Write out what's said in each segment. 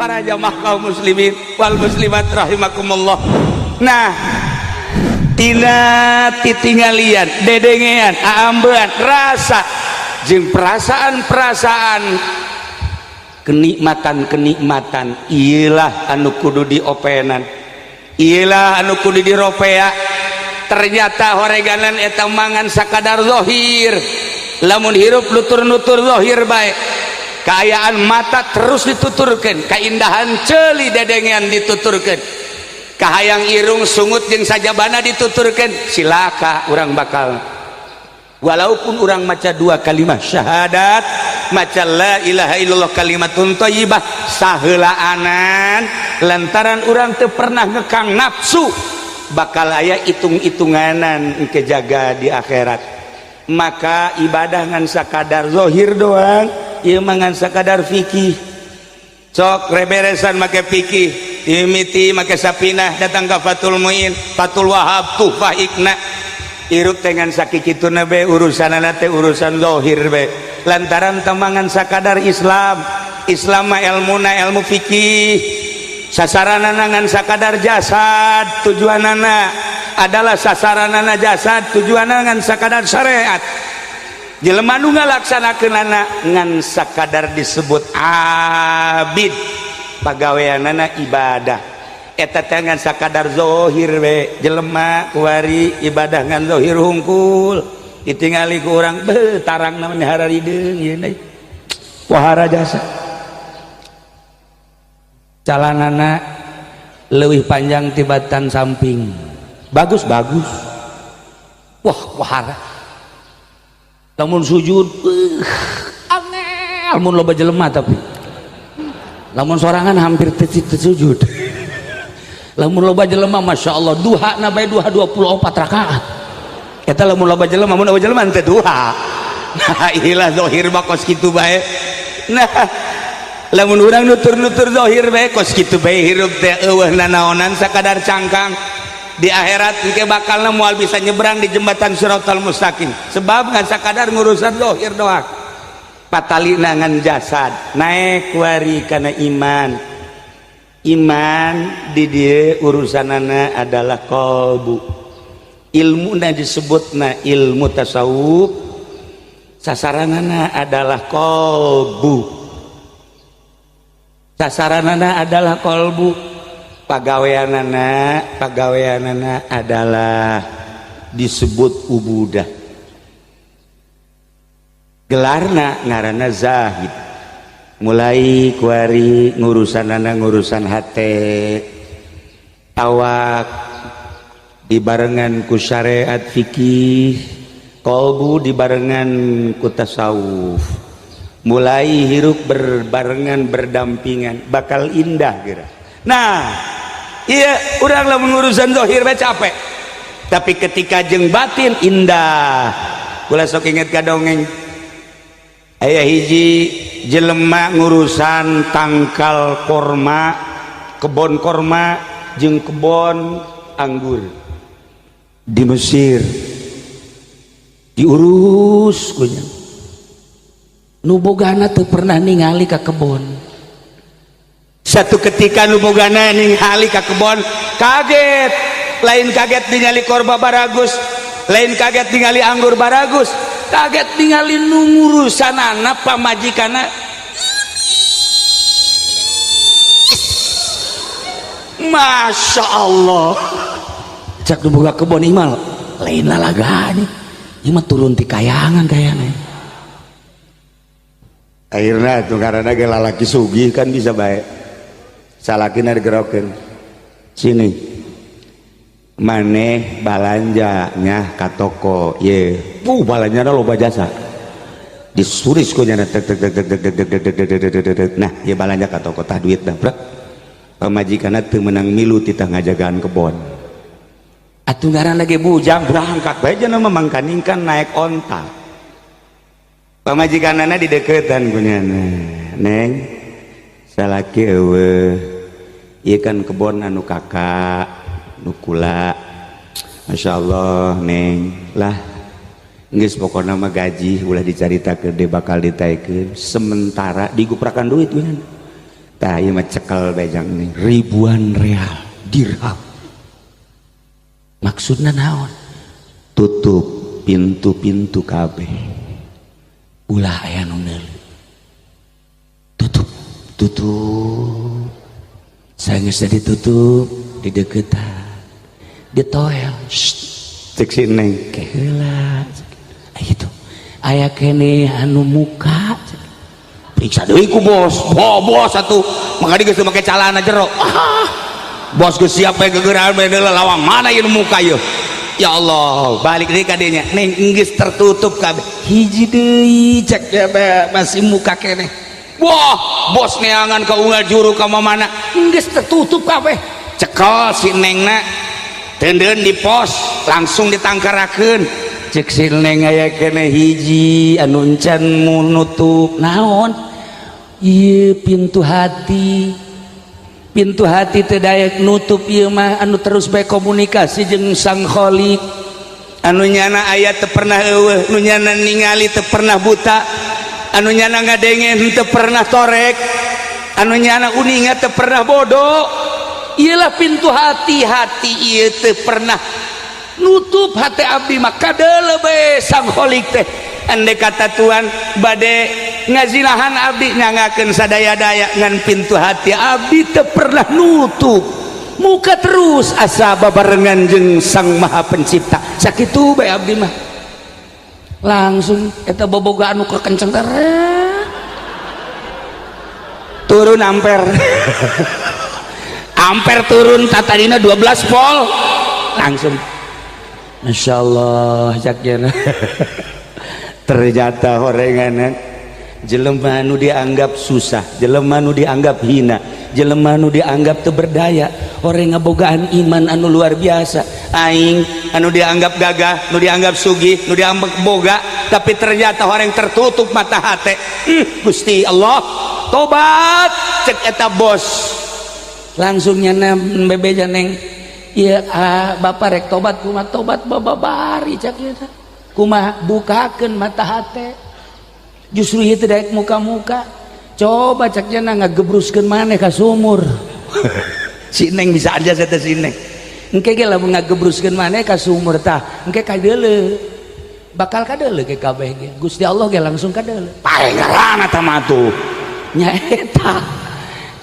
Para jamaah kaum muslimin wal muslimat rahimakumullah. Nah, tina titinggalian, dedengean, aambean, rasa jeung perasaan-perasaan, kenikmatan-kenikmatan iyalah anu kudu diopenan, iyalah anu kudu diropea. Ternyata horeganan eta mangan sakadar zahir. Lamun hirup nutur-nutur zahir bae, kaayaan mata terus dituturkeun, keindahan ceuli dedengean dituturkeun, kahayang irung sungut jeung sajabana dituturkeun, silaka urang bakal. Walaupun urang maca dua kalimat syahadat, maca la ilaha illallah kalimatun thayyibah saheulaanan, lantaran urang teu pernah ngekang nafsu, bakal aya hitung-hitunganan engke jaga di akhirat. Maka ibadah ngan sakadar zahir doang ieu mah, ngan sakadar fikih. Sok reberesan make fikih, dimimiti make Sapinah, datang ka Fathul Muin, Fathul Wahab, Tuhfah, Iqna. Hirup dengan sakikituna be, urusanana teh urusan zahir be, lantaran temangan sakadar Islam. Islam mah ilmuna ilmu fikih, sasaranana ngan sakadar jasad, tujuanana adalah sasaranana jasad, tujuanana ngan sakadar syariat. Jelema nu ngalaksanakeunana ngan sakadar disebut abid, pagaweanana ibadah eta teh ngan sakadar zahir we. Jelema kuari ibadah ngan zahir hungkul, ditingali ku urang, beuh, tarang namanya hararideung ieu deui wahara jasa, calanana leuwih panjang tibatan samping, bagus bagus, wah wahara. Lamun sujud angel mun loba jelema, tapi lamun sorangan hampir teu sujud. Lamun loba jelema, Masya Allah, duha na bae, duha 24 rakaat eta lamun loba jelema. Mun loba jelema teu duha. Nah, ilah zahir mah kos kitu bae. Nah, lamun urang nutur-nutur zahir bae, kos kitu bae hirup teh, eueuh nanaonan, sakadar cangkang. Di akhirat engke bakalna moal bisa nyebrang di jembatan Siratal Mustaqim, sebab ngan sakadar ngurusan zahir doang, patalina ngan jasad. Naik wari kana iman. Iman di dieu urusanana adalah qalbu, ilmuna disebutna ilmu tasawuf, sasaranana adalah qalbu, sasaranana adalah qalbu, pagaweanana, pagaweanana adalah disebut ubudah, gelarna ngaranna zahid. Mulai kuari ngurusanana ngurusan hate, awak dibarengan ku syariat fikih, kolbu dibarengan ku tasawuf, mulai hirup berbarengan, berdampingan, bakal indah kira. Nah, iya, urang lamun urusan zahir bae capek, tapi ketika jeng batin indah. Kula sok inget ka dongeng, aya hiji jelema ngurusan tangkal korma, kebon korma jeung kebon anggur di Mesir. Diurus kunya, nu bogana teu pernah ningali ka kebon. Satu ketika nu bogana ningali ka kebon, kaget. Lain kaget ningali korba baragus, lain kaget ningali anggur baragus, kaget ningali nu ngurusanana pamajikana. Masya Allah, cak nu boga kebon, imal lain lalagani, ieu mah turun ti kayangan kayana. Akhirnya tuh karena ge lalaki sugih kan bisa baik, salakina digerokeun, "Sini, maneh balanja nya ka toko ye." Balanjana loba jasa, disuris ku nya, tek tek tek tek tek tek tek tek tek tek tek. "Nah, ye, balanja ka toko, tah duit dah." Brek, pamajikanna teu meunang milu titah ngajagaan kebon. Atuh ngaran lagi bujang, berangkat bae jana mah, mangkaning kan naik onta. Pamajikanana dideketan kunyana, "Neng, salaki eueuh, ieu kan kebon anu kakak nu kula. Masya Allah, Neng lah. Geus, pokona mah gaji ulah dicaritakeun, de bakal ditaikeun." Sementara diguprakan duit kunyana. Tah, ieu mah cekel bejang nih, ribuan real, dirham. Maksudna naon? Tutup pintu-pintu kabeh, ulah aya nu neuleu. Tutup, tutup. Sanggeus ditutup, dideukeutan, ditoel. Cek si Neng, "Ke heula itu aya keneh anu muka." Periksa deui ku bos. Oh, bos atuh maka geus teu make calana jero. Ah, bos geus siap bae gegeran bae lawang mana ieu muka ieu. Ya Allah, balik deui ka dinya, "Neng, geus tertutup kabeh, hiji deui," cek dia, "masih muka keneh." Wah, bos neangan ka unggal juru ka mana, geus tertutup kabeh. Cekel si Nengna, teundeun di pos, langsung ditangkarakeun. Cek si Neng, "Aya keneh hiji anu encan nutup." "Naon?" "Ieu pintu hati." Pintu hati teu daek nutup ieu mah, anu terus bae komunikasi jeung Sang Khalik, anu nyana aya teu pernah eueuh, nu nyana ningali teu pernah buta, anu nyana ngadenge teu pernah torek, anu nyana uninga teu pernah bodoh. Iyalah pintu hati. Hati ieu teu pernah nutup. Hati abdi mah kadeuleu bae Sang Khalik teh. Andai kata Tuhan bade ngazinahan abdi, nyangakeun sadaya-daya, ngan pintu hati abdi teu pernah nutup, muka terus asa babarengan jeung Sang Maha Pencipta. Sakitu bae abdi mah. Langsung eta boboga anu kekenceng turun ampere, ampere turun, tatadina 12 volt langsung. Masya Allah, caknya. Ternyata horenganan jelema nu dianggap susah, jelema nu dianggap hina, jelema nu dianggap teu berdaya, orang ngabogaan iman anu luar biasa. Aing anu dianggap gagah, nu dianggap sugih, nu dianggap boga, tapi ternyata orang tertutup mata hati. Gusti Allah, tobat, cek eta bos. Langsung nyana bebeja, "Neng, iya ah, bapak rek tobat." "Kumaha tobat?" "Babari," cek eta. "Kumaha?" "Bukakeun mata hati." Justru itu daek muka-muka. "Coba," cek nyana, "ngagebruskeun maneh ka sumur." Si Neng bisa aja saya, si Neng engke ge lamun ngagebruskeun maneh ka sumur, tah engke kadeuleu, bakal kadeuleu ke kabeh ge. Gusti Allah ge langsung kadeuleu. Pae ngarana tah mah tuh nya eta.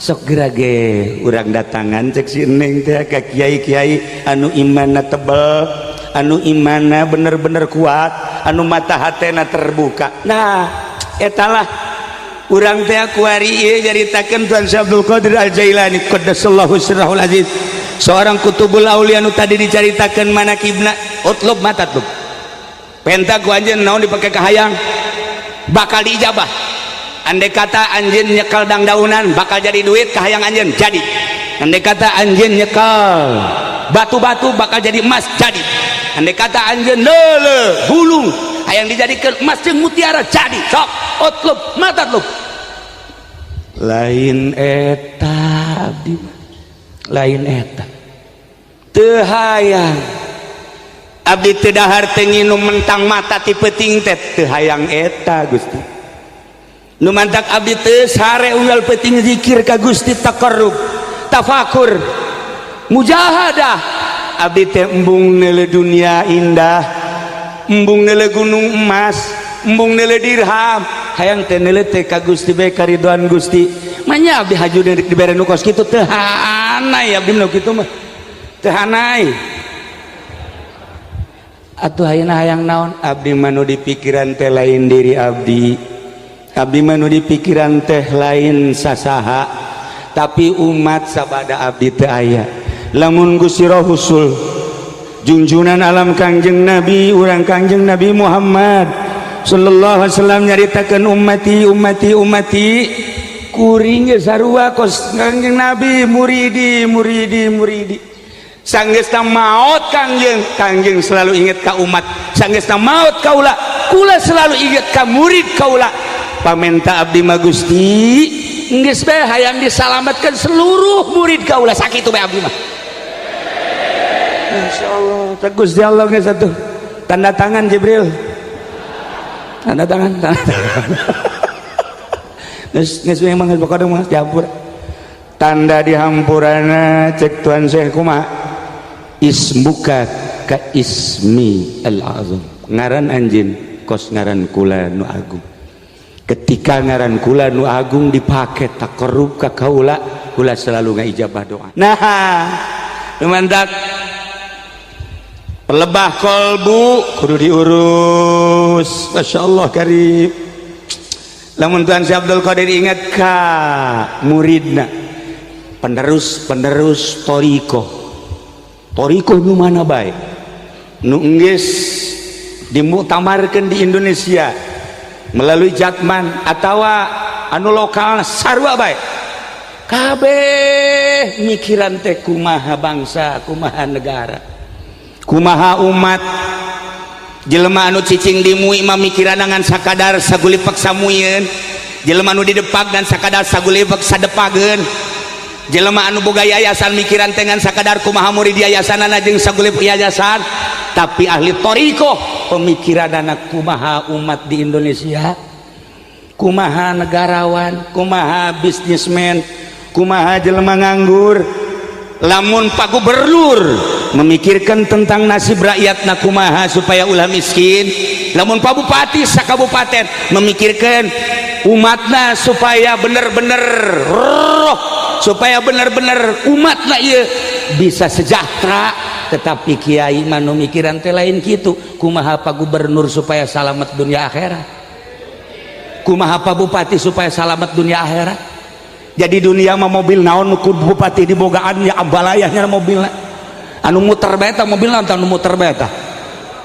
"Sok geura ge urang datangan," cek si Neng teh, "ka kiai-kiai anu imanna tebel, anu imanna bener-bener kuat, anu mata hatena terbuka." Nah, etalah urang teh kuari ieu nyaritakeun Tuan Syekh Abdul Qadir Al Jailani qaddasallahu sirrahul aziz, seorang kutubul aulia anu tadi dicaritakeun manakibna. Utlub ma tatlub, penta ku anjeun naon dipake kahayang bakal diijabah. Andai kata anjeun nyekel dangdaunan bakal jadi duit, kahayang anjeun jadi. Andai kata anjeun nyekel batu-batu bakal jadi emas, jadi. Andai kata anjeun lele bulung hayang dijadikan emas jeung mutiara, jadi. Sok, utlub ma tatlub. Lain eta abdi mah, lain eta. Teu hayang abdi, teu dahar, teu nginum mentang mata ti peuting teh. Teu hayang eta, Gusti. Nu mantak abdi teu sare unggal peuting zikir ka Gusti, taqarrub, tafakur, mujahadah. Abdi teh embung neuleu dunia indah, embung neuleu gunung emas, embung neuleu dirham. Hayang teh neuleu teh ka Gusti bae, karidoan Gusti. Manya abdi haju dibere nu kos kitu. Teu hanai abdi mah kitu mah, teu hanai atuh. Ayeuna hayang naon? Abdi mah nu dipikiran teh lain diri abdi, abdi mah nu dipikiran teh lain sasaha, tapi umat sabada abdi teu aya. Lamun Gusti Rasul, junjunan alam, Kangjeng Nabi urang, Kangjeng Nabi Muhammad sallallahu alaihi wasallam nyaritakeun ummati, ummati, ummati, kuring ge sarua kos Kangjeng Nabi, muridi, muridi, muridi. Sanggeusna maot Kangjeng, Kangjeng selalu inget ka umat. Sanggeusna maot kaula, kula selalu inget ka murid kaula. Pamenta abdi mah, Gusti, geus bae hayang disalamatkan seluruh murid kaula, sakitu bae abdi mah. Insyaallah teh Gusti Allah geus atuh. Tanda tangan, Jibril, tanda tangan, tanda tangan. Geus, geus, memang geus, pokona mah diampura. Tanda dihampurana, cek Tuan Syekh, kumaha? Ismuka ka ismi al-azam, ngaran anjeun kos ngaran kula nu agung. Ketika ngaran kula nu agung dipake taqarrub ka kaula, kula selalu ngaijabah doa. Nah, mantap, pelebah kolbu kudu diurus. Masya Allah karib. Lamun Tuan Syekh Abdul Qadir ingat ka muridna, penerus penerus toriko, toriko nu mana bae nu enggeus dimuktamarkeun di Indonesia melalui Jatman atau anu lokal, sarua bae, kabeh mikiran teh kumaha bangsa, kumaha negara, kumaha umat. Jelema anu cicing di MUI mah mikiran ngan sakadar sagulipek samuyeun. Jelema anu di Depag dan sakadar sagulipek sadepageun. Jelema anu boga yayasan mikiran teh ngan sakadar kumaha murid yayasanana jeung sagulip yayasan. Tapi ahli toriko pemikiran kumaha umat di Indonesia, kumaha negarawan, kumaha bisnismen, kumaha jelema nganggur. Lamun Pak Gubernur memikirkan tentang nasib rakyat na kumaha supaya ulah miskin, lamun Pak Bupati sakabupaten memikirkan umatna supaya bener-bener roh, supaya bener-bener umatna ieu bisa sejahtera. Tetapi kiai mah nu mikiran teh lain kitu. Kumaha Pak Gubernur supaya salamet dunia akhirat, kumaha Pak Bupati supaya salamet dunia akhirat. Jadi dunia mah mobil naon ku bupati dibogaan, ya abalayahnya mobilna anu muter bae. Eta mobil naon? Anu muter bae eta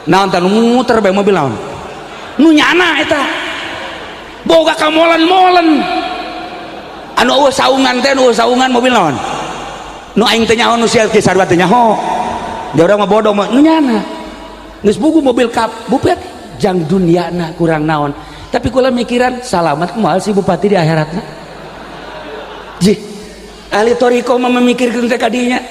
naon? Anu muter bae mobil naon? Nu nyana eta boga ka molen-molen anu eueuh saungan teh, nu eueuh saungan mobil naon? Nu aing teh nyaho, nu sia ge sarua teh nyaho. Dia urang mah bodoh mah nu nyana geus buku mobil kap bupati jang duniana kurang naon. Tapi kula mikiran salamat moal si bupati di akhiratna. Jih, ahli toriko mah memikirkan teh kadinya.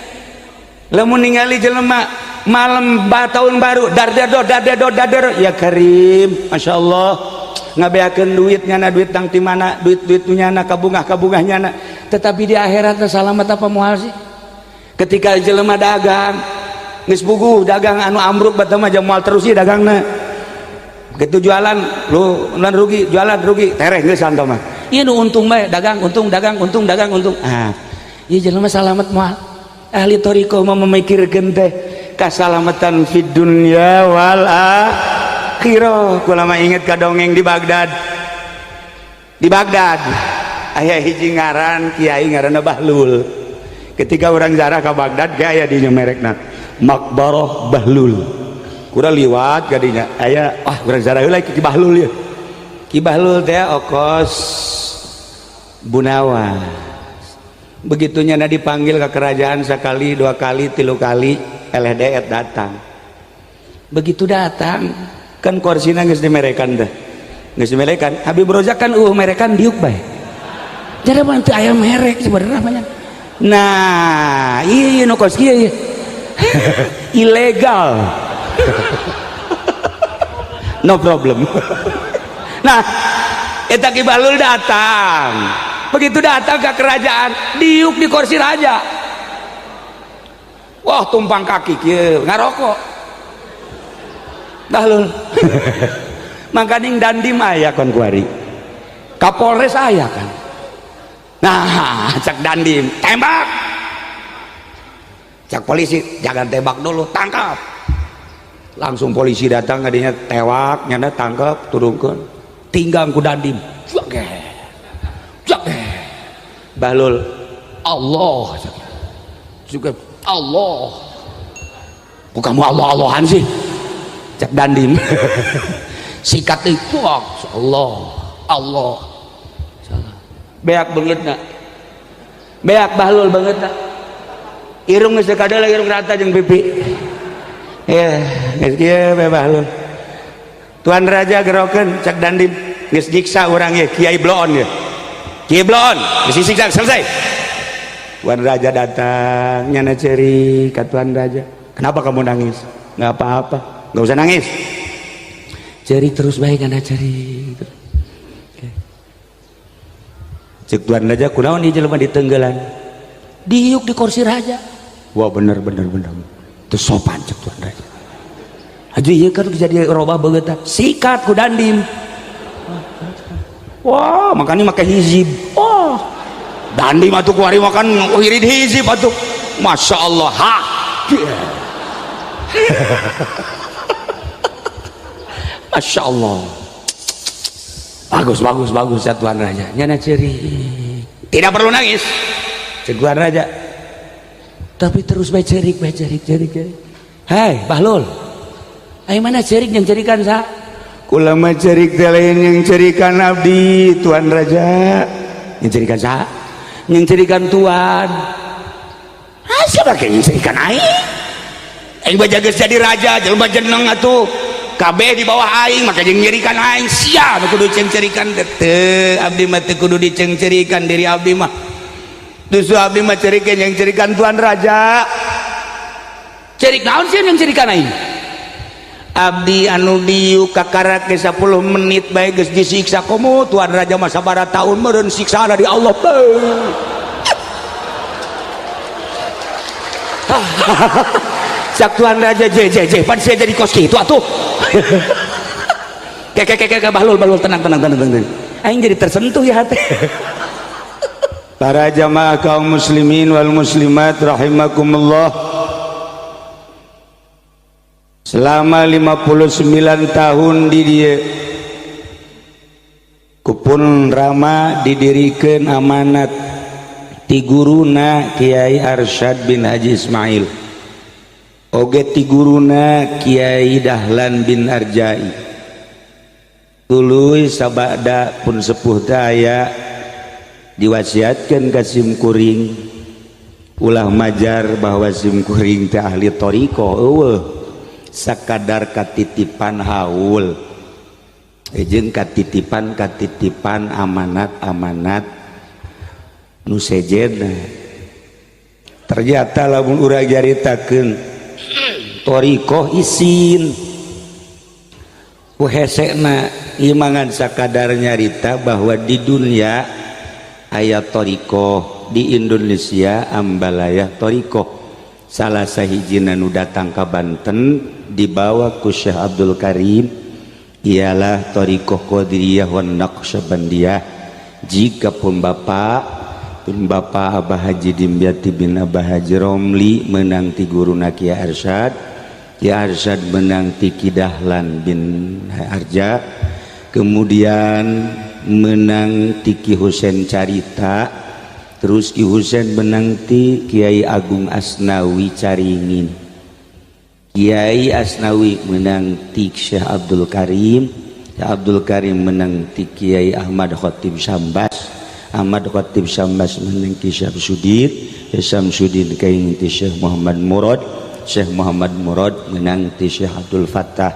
Lamun ningali jelema malam tahun baru dardado dardado dardado, ya karim, masya Allah, ngabeakeun duit nyana, duit tang ti mana, duit duit nyana, kabungah kabungah nyana. Tetapi di akhirat salamat apa moal sih? Ketika jelema dagang geus puguh dagang anu ambruk bata mah moal terus sih dagangna. Begitu jualan lu lan rugi, jualan rugi, tereh geus santo mah. Ieu nu untung bae, dagang untung, dagang untung, dagang untung. Ah, ieu jelema salamat moal? Ahli toriko mah memikirkeun teh kasalamatan fid dunya wal akhirah. Kula mah inget ka dongeng di Baghdad. Di Baghdad aya hiji ngaran kiai, ngaranna Bahlul. Ketika orang ziarah ka Baghdad ge aya dinya merekna Makbarah Bahlul. Kurang liwat kadinya aya, ah, urang ziarah heula ki Bahlul ya. Ki Bahlul teh okos Bunawas. Begitunya na dipanggil ke kerajaan sekali, dua kali, tilu kali, LHDR datang. Begitu datang kan korsina geus dimerekan teh, geus dimerekan. Habib Rozak kan merekan diuk bae, jadi mah teu aya merek sebenarnya banyak. Nah, iya, nu kos kieu ieu ilegal, no problem. Nah, eta Ki Bahlul datang. Begitu datang ke kerajaan, diuk di kursi raja. Wah, tumpang kaki kieu, ngarokok Bahlul. Mangkaning dandim aya kon kuari, Kapolres aya kan. Nah, cak dandim, "Tembak!" Cak polisi, "Jangan tembak dulu, tangkap." Langsung polisi datang kadinya, tewak nyana, tangkap, turunkan, tinggang ku dandim. Jage jage. Bahlul, "Allah juga Allah." "Kok kamu Allah Allahan sih?" cak dandim. Sikat itu, Allah Allah. Salah, beak banget nak, beak Bahlul banget nak. Irung geus kadala, irung rata jeung pipi ya geus kieu bae Bahlul. "Tuan Raja, gerokeun," cak dandim. "Geus nyiksa urang ya Kiai Bloon ya, Kiai Bloon geus disiksa selesai." Tuan Raja datang, nyana ceri ka Tuan Raja. "Kenapa kamu nangis?" "Nggak apa-apa." "Nggak usah nangis, ceri terus baik." Nyana ceri. Cek Tuan Raja, "Kunaon ieu jelema ditenggelan?" Diuk di kursi raja. Wah, bener bener bener. Itu sopan cek tuan raja. Aja iya kan jadi robah begitu. Sikat ku dandim. Wah, makanya make hizib. Oh, dandim atuh kuari makan wirid hizib atuh. Masya Allah. Ha. Masya Allah. Bagus bagus bagus ya tuan raja. Nyana cerik. Tidak perlu nangis. Cek tuan raja. Tapi terus bae cerik bae cerik cerik cerik. Hei, Bahlul. Ayo mana cerik yang cerikan sa? Kula mah cerik teh lain yang cerikan abdi tuan raja. Yang cerikan sa? Yang cerikan tuan. Ah, siapa yang cerikan aing? Aing baja geus jadi raja, jelema jeneng atuh. Kabeh di bawah aing, maka jeung nyerikan aing. Sia nu kudu cengcerikan teu, abdi mah teu kudu dicengcerikan diri abdi mah. Justru abdi mah cerikeun yang cerikan tuan raja. Cerik naon sih yang cerikan aing? Abdi anu diuk kakara ke 10 menit bae geus disiksa komo tuan raja mah sabaraha tahun meureun siksa di Allah. Cak tuan raja je je je pan saya jadi kos kitu atuh. Kek kek kek Bahlul Bahlul tenang tenang tenang tenang. Aing jadi tersentuh ya hati. Para jamaah kaum muslimin wal muslimat rahimakumullah. Selama 59 tahun di dieu kupun Rama didirikan amanat ti guruna Kiai Arsyad bin Haji Ismail, oge ti guruna Kiai Dahlan bin Arjai. Tuluy sabada pun sepuh daya diwasiatkan ka sim kuring, ulah majar bahwa sim kuring teh ahli thariqah, eueuh sakadar katitipan haul jeung katitipan katitipan amanat-amanat nu sejenna. Ternyata lamun urang nyaritakeun thariqah isin ku hesena imangan sakadar nyarita bahwa di dunia aya thariqah, di Indonesia ambalayah thariqah. Salah sahijina nu datang ka Banten dibawa ku Syekh Abdul Karim ialah thariqah Qadiriyah wan Naqsyabandiyah. Jika pun bapak Abah Haji Dimyati bin Abah Haji Romli menang ti guruna Kiai Arsyad, Kiai Arsyad menang ti Ki Dahlan bin Arja, kemudian menang ti Ki Husein Carita, terus Ki Husein menang ti Kiai Agung Asnawi Caringin, Kiai Asnawi menang ti Syekh Abdul Karim, Syekh Abdul Karim menang ti Kiai Ahmad Khatib Sambas, Ahmad Khatib Sambas menang ti Syamsuddin, Syekh Syamsuddin kaing ti Syekh Muhammad Murad, Syekh Muhammad Murad menang ti Syekh Abdul Fattah,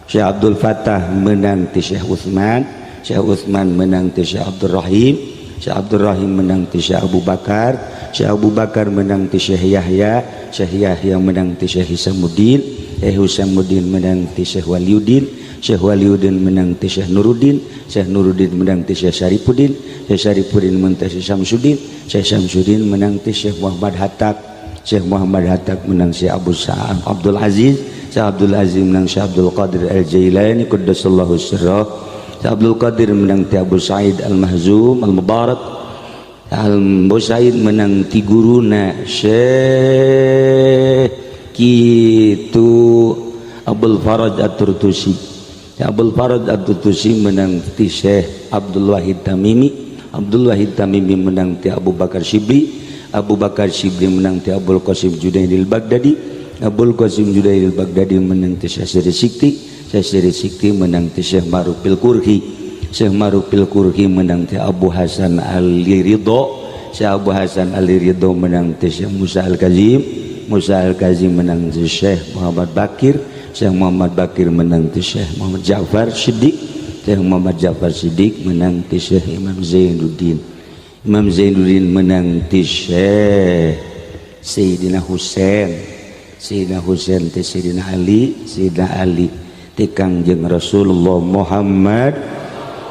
Syekh Abdul Fattah menang ti Syekh Utsman, Syekh Utsman menang ti Syekh Abdul Rahim, Syekh Abdul Rahim menang ti Syekh Abu Bakar, Syekh Abu Bakar menang ti Syekh Yahya, Syekh Yahya menang ti Syekh Hisamuddin, Syekh Hisamuddin menang ti Syekh Waliuddin, Syekh Waliuddin menang ti Syekh Nuruddin, Syekh Nuruddin menang ti Syekh Syarifuddin, Syekh Syarifuddin menang ti Syekh Syamsuddin, Syekh Syamsuddin menang ti Syekh Muhammad Hatta, Syekh Muhammad Hatta menang Syekh Abu Sa'ad Abdul Aziz, Syekh Abdul Aziz menang Syekh Abdul Qadir Al-Jailani qaddasallahu sirrah, Syekh Abdul Qadir menang ti Abu Sa'id Al-Mahzum Al-Mubarak, Abu Sa'id menang ti guruna Syekh kitu Abdul Faraj At-Turtusi, Abdul Faraj At-Turtusi menang ti Syekh Abdul Wahid Tamimi, Abdul Wahid Tamimi menang ti Abu Bakar Shibli, Abu Bakar Shibli menang ti Abul Qasim Junaidil Baghdadi, Abul Qasim Junaidil Baghdadi menang ti Syekh Siri Sikti, Syekh Siri Sikti menang ti Syekh Ma'ruf Pil-Kurhi, Syekh Ma'ruf Pil-Kurhi menang ti Abu Hasan Ali Ridho, Syekh Abu Hasan Ali Ridho menang ti Syekh Musa Al-Kazim, Musa Al-Kazim menang ti Syekh Muhammad Bakir, Syekh Muhammad Bakir menang ti Syekh Muhammad Ja'far Siddiq, Syekh Muhammad Ja'far Siddiq menang ti Syekh Imam Zainuddin, Imam Zainuddin menang ti Syekh Sayyidina Husain, Sayyidina Husain ti Sayyidina Ali, Sayyidina Ali ti Kangjeng Rasulullah Muhammad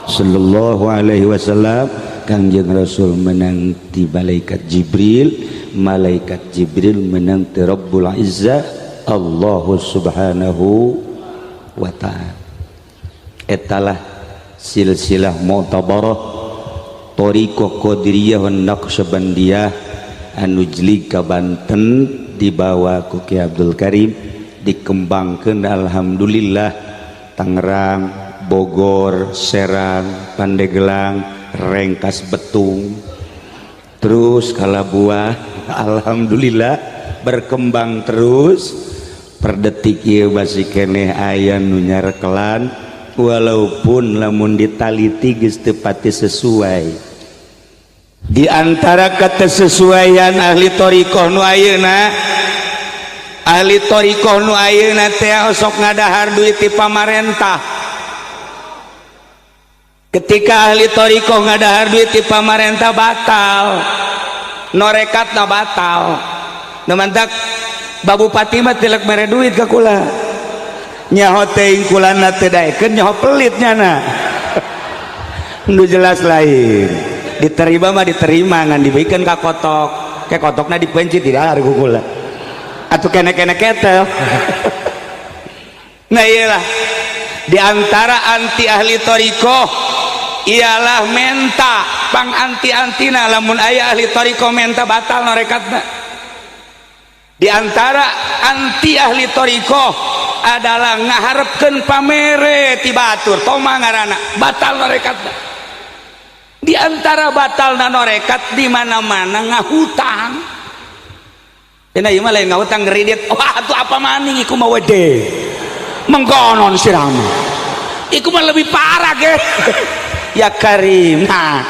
sallallahu alaihi wasallam. Kangjeng Rasul menang ti malaikat Jibril, malaikat Jibril menang ti Rabbul Izzah Allah Subhanahu wa ta'ala. Etalah silsilah mu'tabarah thariqah Qadiriyah wan Naqsyabandiyah anu jlig ka Banten dibawa ku Ki Abdul Karim, dikembangkeun alhamdulillah Tangerang, Bogor, Serang, Pandeglang, Rengkas Betung, terus Kalabuah, alhamdulillah berkembang terus. Per detik ieu masih keneh aya nu nyarekelan, walaupun lamun ditaliti geus teu pati sesuai. Di antara kesesuaian ahli thariqah nu ayeuna, ahli thariqah nu ayeuna teh osok ngadahar duit ti pamarentah. Ketika ahli thariqah ngadahar duit ti pamarentah, batal norekatna, batal. Nu mantak Bupati mah tilek mere duit ka kula, nyaho teuing kulana teu daekeun, nyaho pelit nyana. Nu jelas lain diterima mah diterima, ngan diberikan ka kotok ke kotokna dipencit, tidak harga kula atau kene-kene ketel. Nah, iyalah di antara anti ahli thariqah ialah menta pang anti-antina. Lamun aya ahli thariqah menta, batal norekatna. Di antara anti ahli thariqah adalah ngaharepkeun pamere ti batur, toma ngaranna, batal norekatna. Di antara batal norekat, di mana-mana ngahutang. Cenah ieu mah lain ngahutang, kredit. Wah, atuh apa maning iku mah wede mengkonon sirama, iku mah lebih parah ge ya Karim. Nah,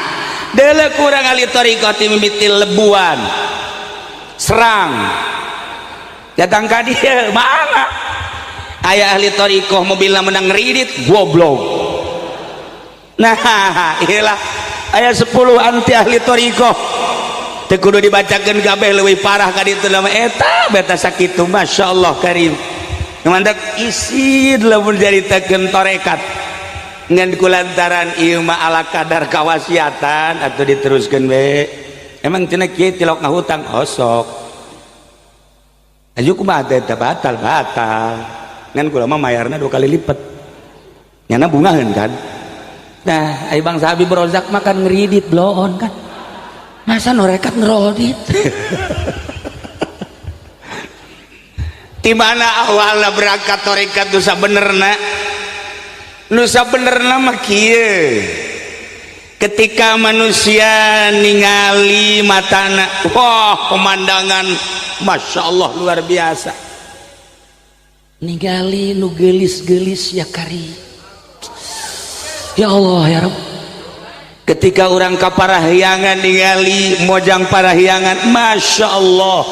dele kurang ahli thariqah ti mimiti lebuan serang datang ka dieu, mana aya ahli thariqah mobilna menang kredit, goblok. Nah, iyalah aya 10 anti ahli thariqah, teu kudu dibacakeun kabeh, leuwih parah ka ditu nama eta beta sakitu. Masya Allah Karim, mantak isin lamun caritakeun tarekat, ngan kulantaran ieu mah ala kadar kawasiatan atau diteruskeun we. Emang cenah kieu tilok ngahutang osok aju kumaha teh? Batal, batal, ngan kula mah mayarna dua kali lipat, nyana bungaheun kan. Nah, ai bangsa Habib Rozak makan ngeridit bloon kan, masa norekat ngerodit. Di mana awalnya berangkat torekat nusa benerna? Nusa benerna mah kieu, ketika manusia ningali matana, wah, pemandangan masya Allah luar biasa, ningali nu gelis-gelis ya kari, ya Allah ya Rabb. Ketika orang ka Parahyangan ningali mojang Parahyangan, masya Allah.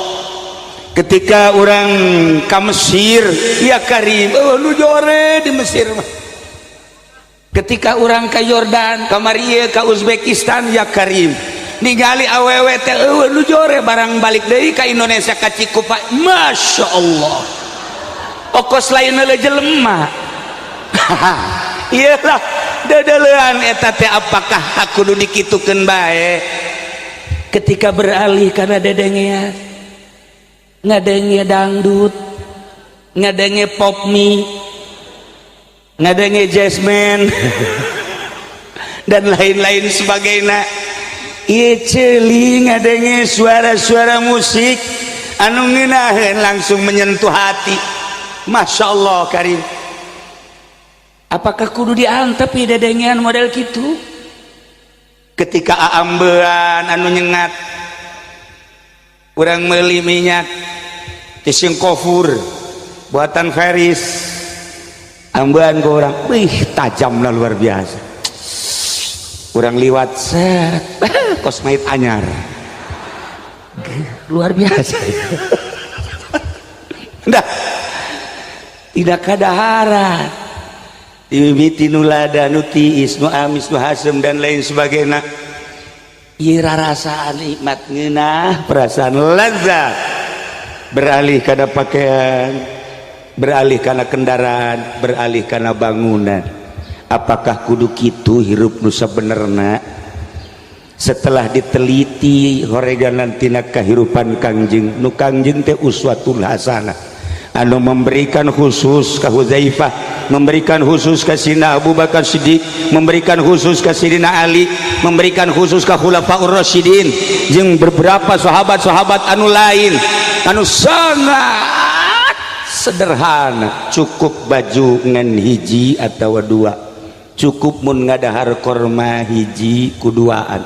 Ketika orang ka Mesir, ya Karim, oh, nu jore di Mesir mah. Ketika orang ka Yordan, ka Maria, ka Uzbekistan, ya Karim, ningali awewe teh eueuh nu jore. Barang balik deui ka Indonesia, ka Cikupa, masya Allah, okos lain jelema. Iyalah dedelean eta teh, apakah aku kudu dikitukeun bae? Ketika beralih karena dedengean, ngadenge dangdut, ngadenge pop mie, ngadenge jazzman dan lain-lain sebagainya, ieu ceuli ngadenge suara-suara musik anu ngeunaheun, langsung menyentuh hati, masya Allah Karim. Apakah kudu diantep dedengean model gitu? Ketika aambean anu nyengat, kurang meuli minyak tising kofur buatan Feris, ambean ke orang, wih, tajam lah, luar biasa. Kurang liwat set kos mait anyar, luar biasa. Dah tidak kadaharan, dimimiti nu lada, nu tiis, nu amis, nu hasem dan lain sebagainya. Ieu rarasaan nikmat, ngeunah, perasaan lezat. Beralih karena pakaian, beralih karena kendaraan, beralih karena bangunan. Apakah kudu kitu hirup nu sabenerna? Setelah diteliti horeganan tina kahirupan Kangjeng, nu Kangjeng teh uswatul hasanah, anu memberikan khusus ka Huzaifah, memberikan khusus ka Sina Abu Bakar Siddiq, memberikan khusus ka Sidina Ali, memberikan khusus ka Khulafaur Rasyidin jeung beberapa sahabat-sahabat anu lain anu sangat sederhana, cukup baju ngan hiji atau dua, cukup mun ngadahar korma hiji kuduaan,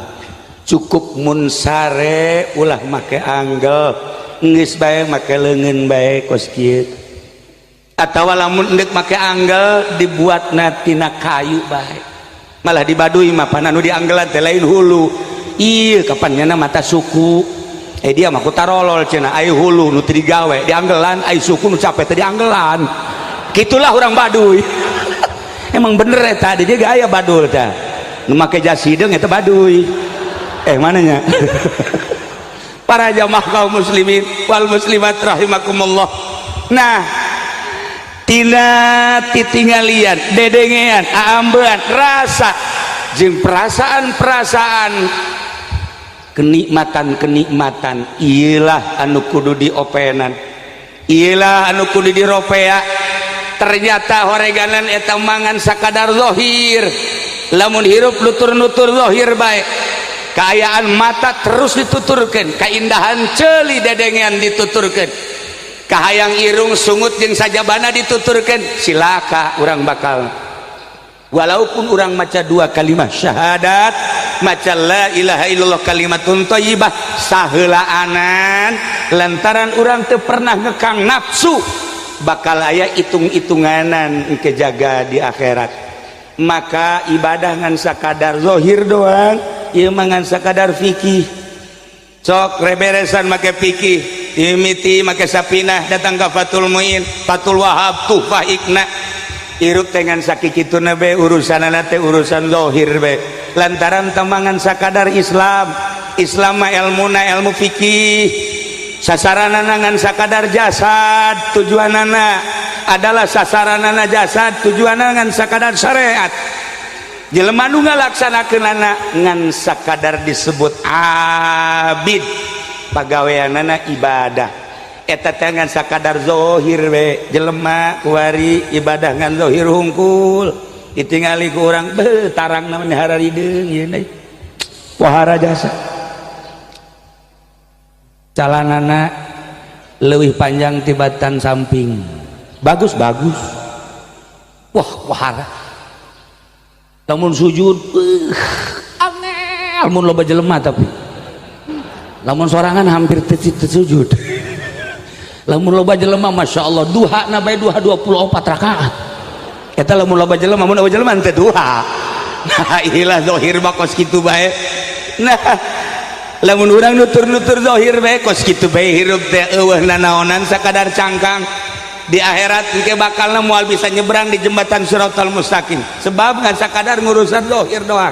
cukup mun sare ulah make anggel, geus bae make leungeun bae kos kieu, atawa lamun endek make anggel dibuatna tina kayu bae. Malah di Baduy mah pan anu dianggelan teh lain hulu. Ieu kapan nyana mata suku, eh, dia mah ku tarolol cenah, ai hulu nu teu digawe dianggelan, ai suku nu capek teh dianggelan. Kitulah urang Baduy. Emang bener eta, di dia aya badul teh nu make jas hideung eta Baduy. Eh, mananya para jamaah kaum muslimin wal muslimat rahimakumullah. Nah, tina titinggalian, dedengean, aambean, rasa jeung perasaan-perasaan, kenikmatan-kenikmatan, iyalah anu kudu diopenan, iyalah anu kudu diropea. Ternyata horeganan eta mangan sakadar zohir. Lamun hirup nutur-nutur zohir bae, kaayaan mata terus dituturkan, keindahan celi dedengean dituturkan, kahayang irung, sungut jeung sajabana dituturkan, silaka urang bakal. Walaupun urang maca dua kalimat syahadat, maca la ilaha illallah kalimatun thayyibah saheulaanan, lantaran urang teu pernah ngekang nafsu, bakal aya hitung-hitunganan kejaga di akhirat. Maka ibadah ngan sakadar zohir doang ieu mah, ngan sakadar fikih. Sok reberesan make fikih, dimiti make sapinah, datang ke Fathul Muin, Fathul Wahab, Tuhfah, Iqna. Hirup dengan sakikituna be, urusanana teh urusan zohir be, lantaran temangan sakadar Islam. Islam mah ilmuna ilmu fikih, sasaranana ngan sakadar jasad, tujuanana adalah sasaranana jasad, tujuanana ngan sakadar syariat. Jelema nu ngalaksanakeunana ngan sakadar disebut abid, pagaweanana ibadah eta teh ngan sakadar zohir we. Jelema kuari ibadah ngan zohir hungkul, ditingali ku urang, beuh, tarang namanya hararideung ieu deui, pohara jasa, calanana leuwih panjang tibatan samping, bagus bagus, wah, pohara. Lamun sujud angel mun loba jelema, tapi lamun sorangan hampir teu sujud. Lamun loba jelema, Masya Allah, duha na bae, duha 24 rakaat eta lamun loba jelema. Mun loba jelema teu duha. Nah, ilah zahir mah kos kitu bae. Nah, lamun urang nutur-nutur zahir bae kos kitu bae, hirup teh eueuh nanaonan, sakadar cangkang. Di akhirat engke bakalna moal bisa nyebrang di jembatan Siratal Mustaqim, sebab ngan sakadar ngurusan zahir doang,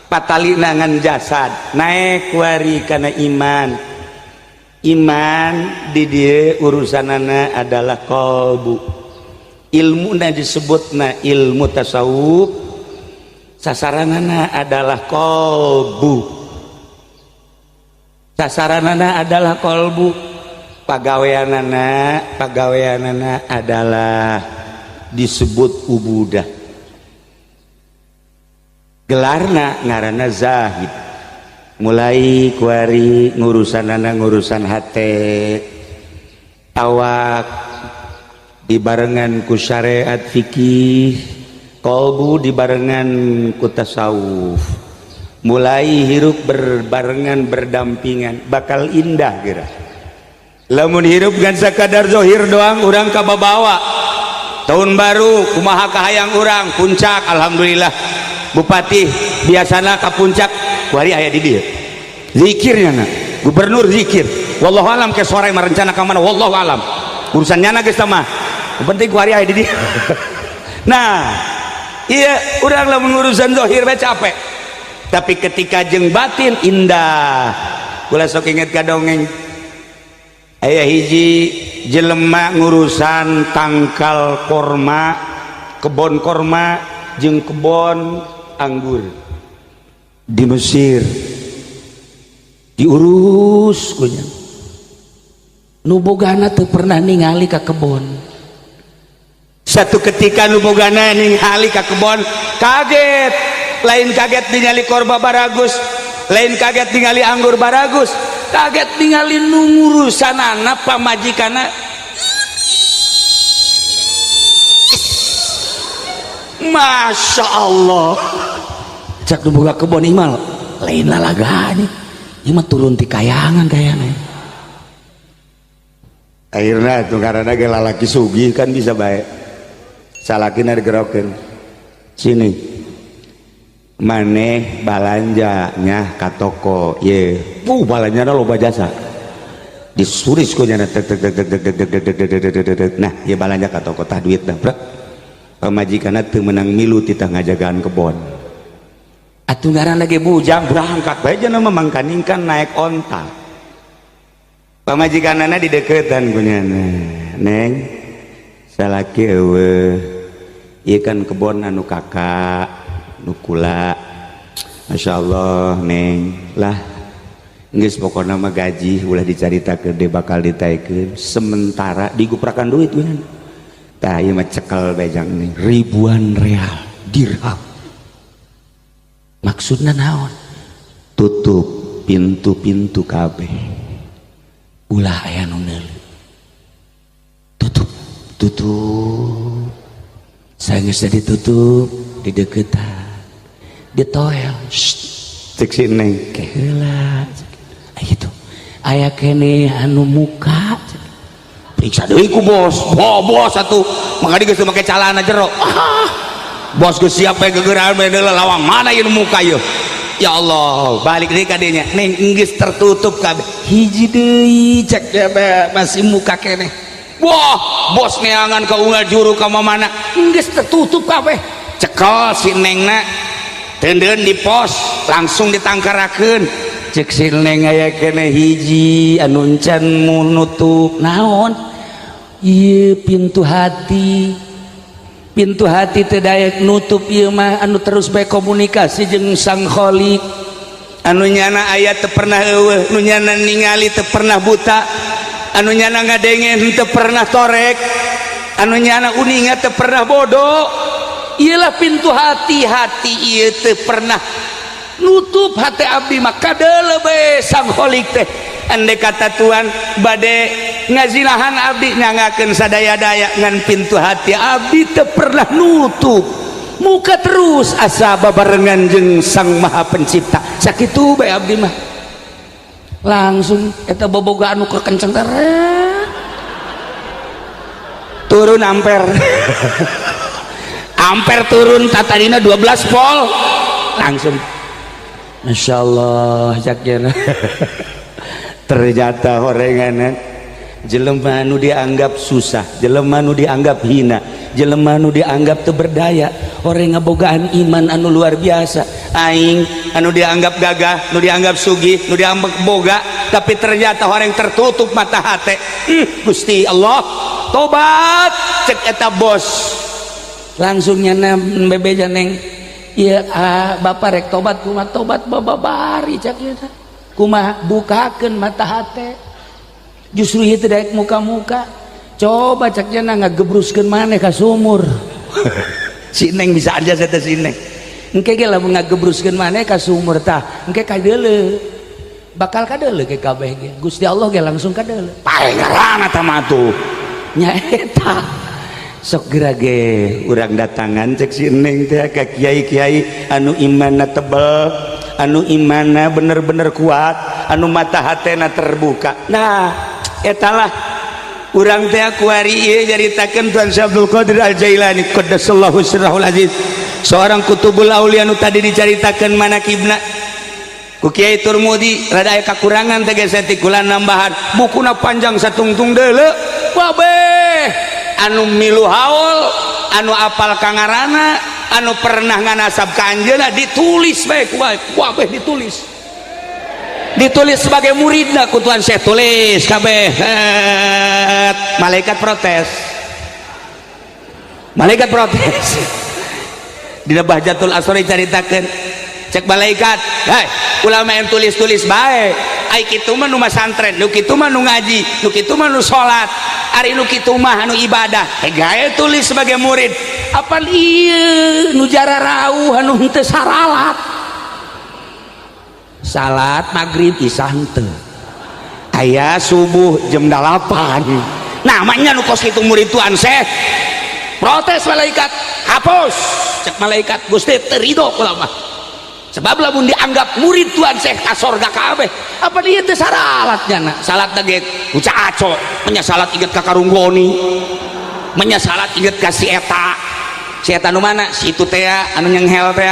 patalina ngan jasad. Naik wari kana iman. Iman di dieu urusanana adalah qalbu, ilmuna disebutna ilmu tasawuf, sasaranana adalah qalbu, sasaranana adalah qalbu. Pagaweanana, pagaweanana adalah disebut ubudah, gelarna ngaranna zahid. Mulai kuari ngurusanana ngurusan hate, awak dibarengan ku syariat fikih, kolbu dibarengan ku tasawuf, mulai hirup berbarengan, berdampingan, bakal indah kira. Lamun hirup gan sakadar zohir doang, urang kababawa tahun baru kumaha kahayang urang puncak, alhamdulillah bupati biasana ka puncak, kuari aya di dieu zikirnya na gubernur zikir. Wallahu alam ke sore merencana ka mana, wallahu alam, urusan nyana geus mah, penting kuari aya di dieu. Nah, iya, urang lamun urusan zohir bae capek, tapi ketika jeung batin indah. Kula sok inget ka dongeng, aya hiji jelema ngurusan tangkal korma, kebon korma jeung kebon anggur di Mesir. Diurus ku nya. Nu bogana teu pernah ningali ka kebon. Satu ketika nu bogana ningali ka kebon, kaget. Lain kaget ningali korba baragus, lain kaget ningali anggur baragus, kaget ningali nu ngurusanana pamajikanna. Masya Allah, cak nu boga kebon imal lain lalagani, ieu mah turun ti kayangan kayana. Akhirna tuh karena ge lalaki sugih kan bisa bae. Salakina digerokeun. Sini. Maneh balanja nya ka toko ye. Balanjana loba jasa. Disuris ku nyana tek tek tek tek tek tek tek tek tek tek. Nah, ye balanja ka toko tah duit dah, brek. Pamajikanna teu meunang milu titah ngajagaan kebon. Atuh ngaranna ge bujang berangkat bae jana mah mangkaningkan naik onta. Pamajikanana dideketan ku nyana. Neng, salaki eueuh. Ieu kan kebon anu kakak, nu kula. Masya Allah, Neng. Lah, geus pokona mah gaji ulah dicaritakeun deui bakal ditaekeun. Sementara diguprakan duit ku nyana. Tah ieu mah cekel bejang nih, ribuan real dirham. Maksudna naon? Tutup pintu-pintu kabeh. Ulah aya nu neuleuh. Tutup, tutup. Sageus ditutup, dideukeutan. Ditoel. Cek si Neng, keheula. Gitu. Aya keneh anu muka. Periksa deui ku bos. Bo, bos atuh. Maka geus make calana jero. Ah, bos geus siap bae gegeran bae deuleu lawang mana ieu nu muka ieu. Ya Allah, balik deui ka dinya. Neng geus tertutup kabeh. Hiji deui cek masih muka keneh. Wah, bos neangan ka unggal juru ka mamana. Geus tertutup kabeh. Cekel si Nengna. Tendeun di pos, langsung ditangkarakeun. Cek si Neng aya keneh hiji anu encan nutup. Naon? Ieu pintu hati. Pintu hati teu daek nutup ieu mah anu terus bae komunikasi jeung Sang Khalik. Anu nyana aya teu pernah eueuh, nu nyana ningali teu pernah buta, anu nyana ngadenge teu pernah torek, anu nyana uninga teu pernah bodoh. Iyalah pintu hati, hati ieu teu pernah nutup hati abdi mah kadeuleu bae Sang Khalik teh. Andai kata Tuhan bade ngazinahan abdi nyangakeun sadaya-daya ngan pintu hati abdi teu pernah nutup. Muka terus asa babarengan jeung Sang Maha Pencipta. Sakitu bae abdi mah. Langsung eta boboga anu kekenceng teh turun ampere. Ampere turun tatadina 12 volt. Langsung Masya Allah cak. Ternyata horenganan jelema nu dianggap susah, jelema nu dianggap hina, jelema nu dianggap teu berdaya, horeng ngabogaan iman anu luar biasa. Aing anu dianggap gagah, nu dianggap sugih, nu dianggap boga, tapi ternyata horeng tertutup mata hate. Gusti Allah, tobat cek eta bos. Langsung nyana bebeja Neng, ieu bapak rek tobat kumaha tobat bababari cak ieu. Kumaha bukakeun mata hate. Justru ieu teh daek muka-muka. Coba cak jana ngagebruskeun maneh ka sumur. Si Neng bisa aja saya si Neng. Engke ge lamun ngagebruskeun maneh ka sumur tah, engke kadeuleu. Bakal kadeuleu ke kabeh ge. Gusti Allah ge langsung kadeuleu. Pae ngaranna tah mah tuh. Nya eta. Sok geura ge urang datangan cek si Neng teh ka kiai-kiai anu imanna tebel, anu imanna bener-bener kuat, anu mata hatena terbuka. Nah, etalah urang teh kuari ieu nyaritakeun Tuan Syekh Abdul Qadir Al Jailani qaddasallahu sirrahul aziz, seorang kutubul aulia anu tadi dicaritakeun manakibna ku Kiai Turmudi rada aya kakurangan teh geus kula nambahan bukuna panjang satungtung deuleu babeh anu milu haul, anu apal kangarana, anu pernah nganasab ka anjeunna ditulis bae ku bae kabeh ditulis, ditulis sebagai muridna ku Tuan Syekh, tulis kabeh. Malaikat protes, malaikat protes. Dina Bahjatul Asrori caritakeun cek malaikat, hei ulama yang tulis-tulis bae. Ai kitu mah nu masantren, nu kitu mah nu ngaji, nu kitu mah nu salat, ari nu kitu mah anu ibadah. Gae tulis sebagai murid. Apan ieu nu jararauh anu henteu saralat. Salat maghrib isya henteu. Aya subuh jam 8. Namanya nu kos kitu murid Tuan Syekh. Protes malaikat, hapus. Cek malaikat, Gusti teu ridho kula mah. Sebab lamun dianggap murid Tuan Syekh ka sorga kabeh. Apa dia teh saralat nyana? Salat ge kucaco, nya salat inget ka karunggoni. Menya salat inget ka si eta. Si eta nu mana? Si itu teh anu nyenghel teh.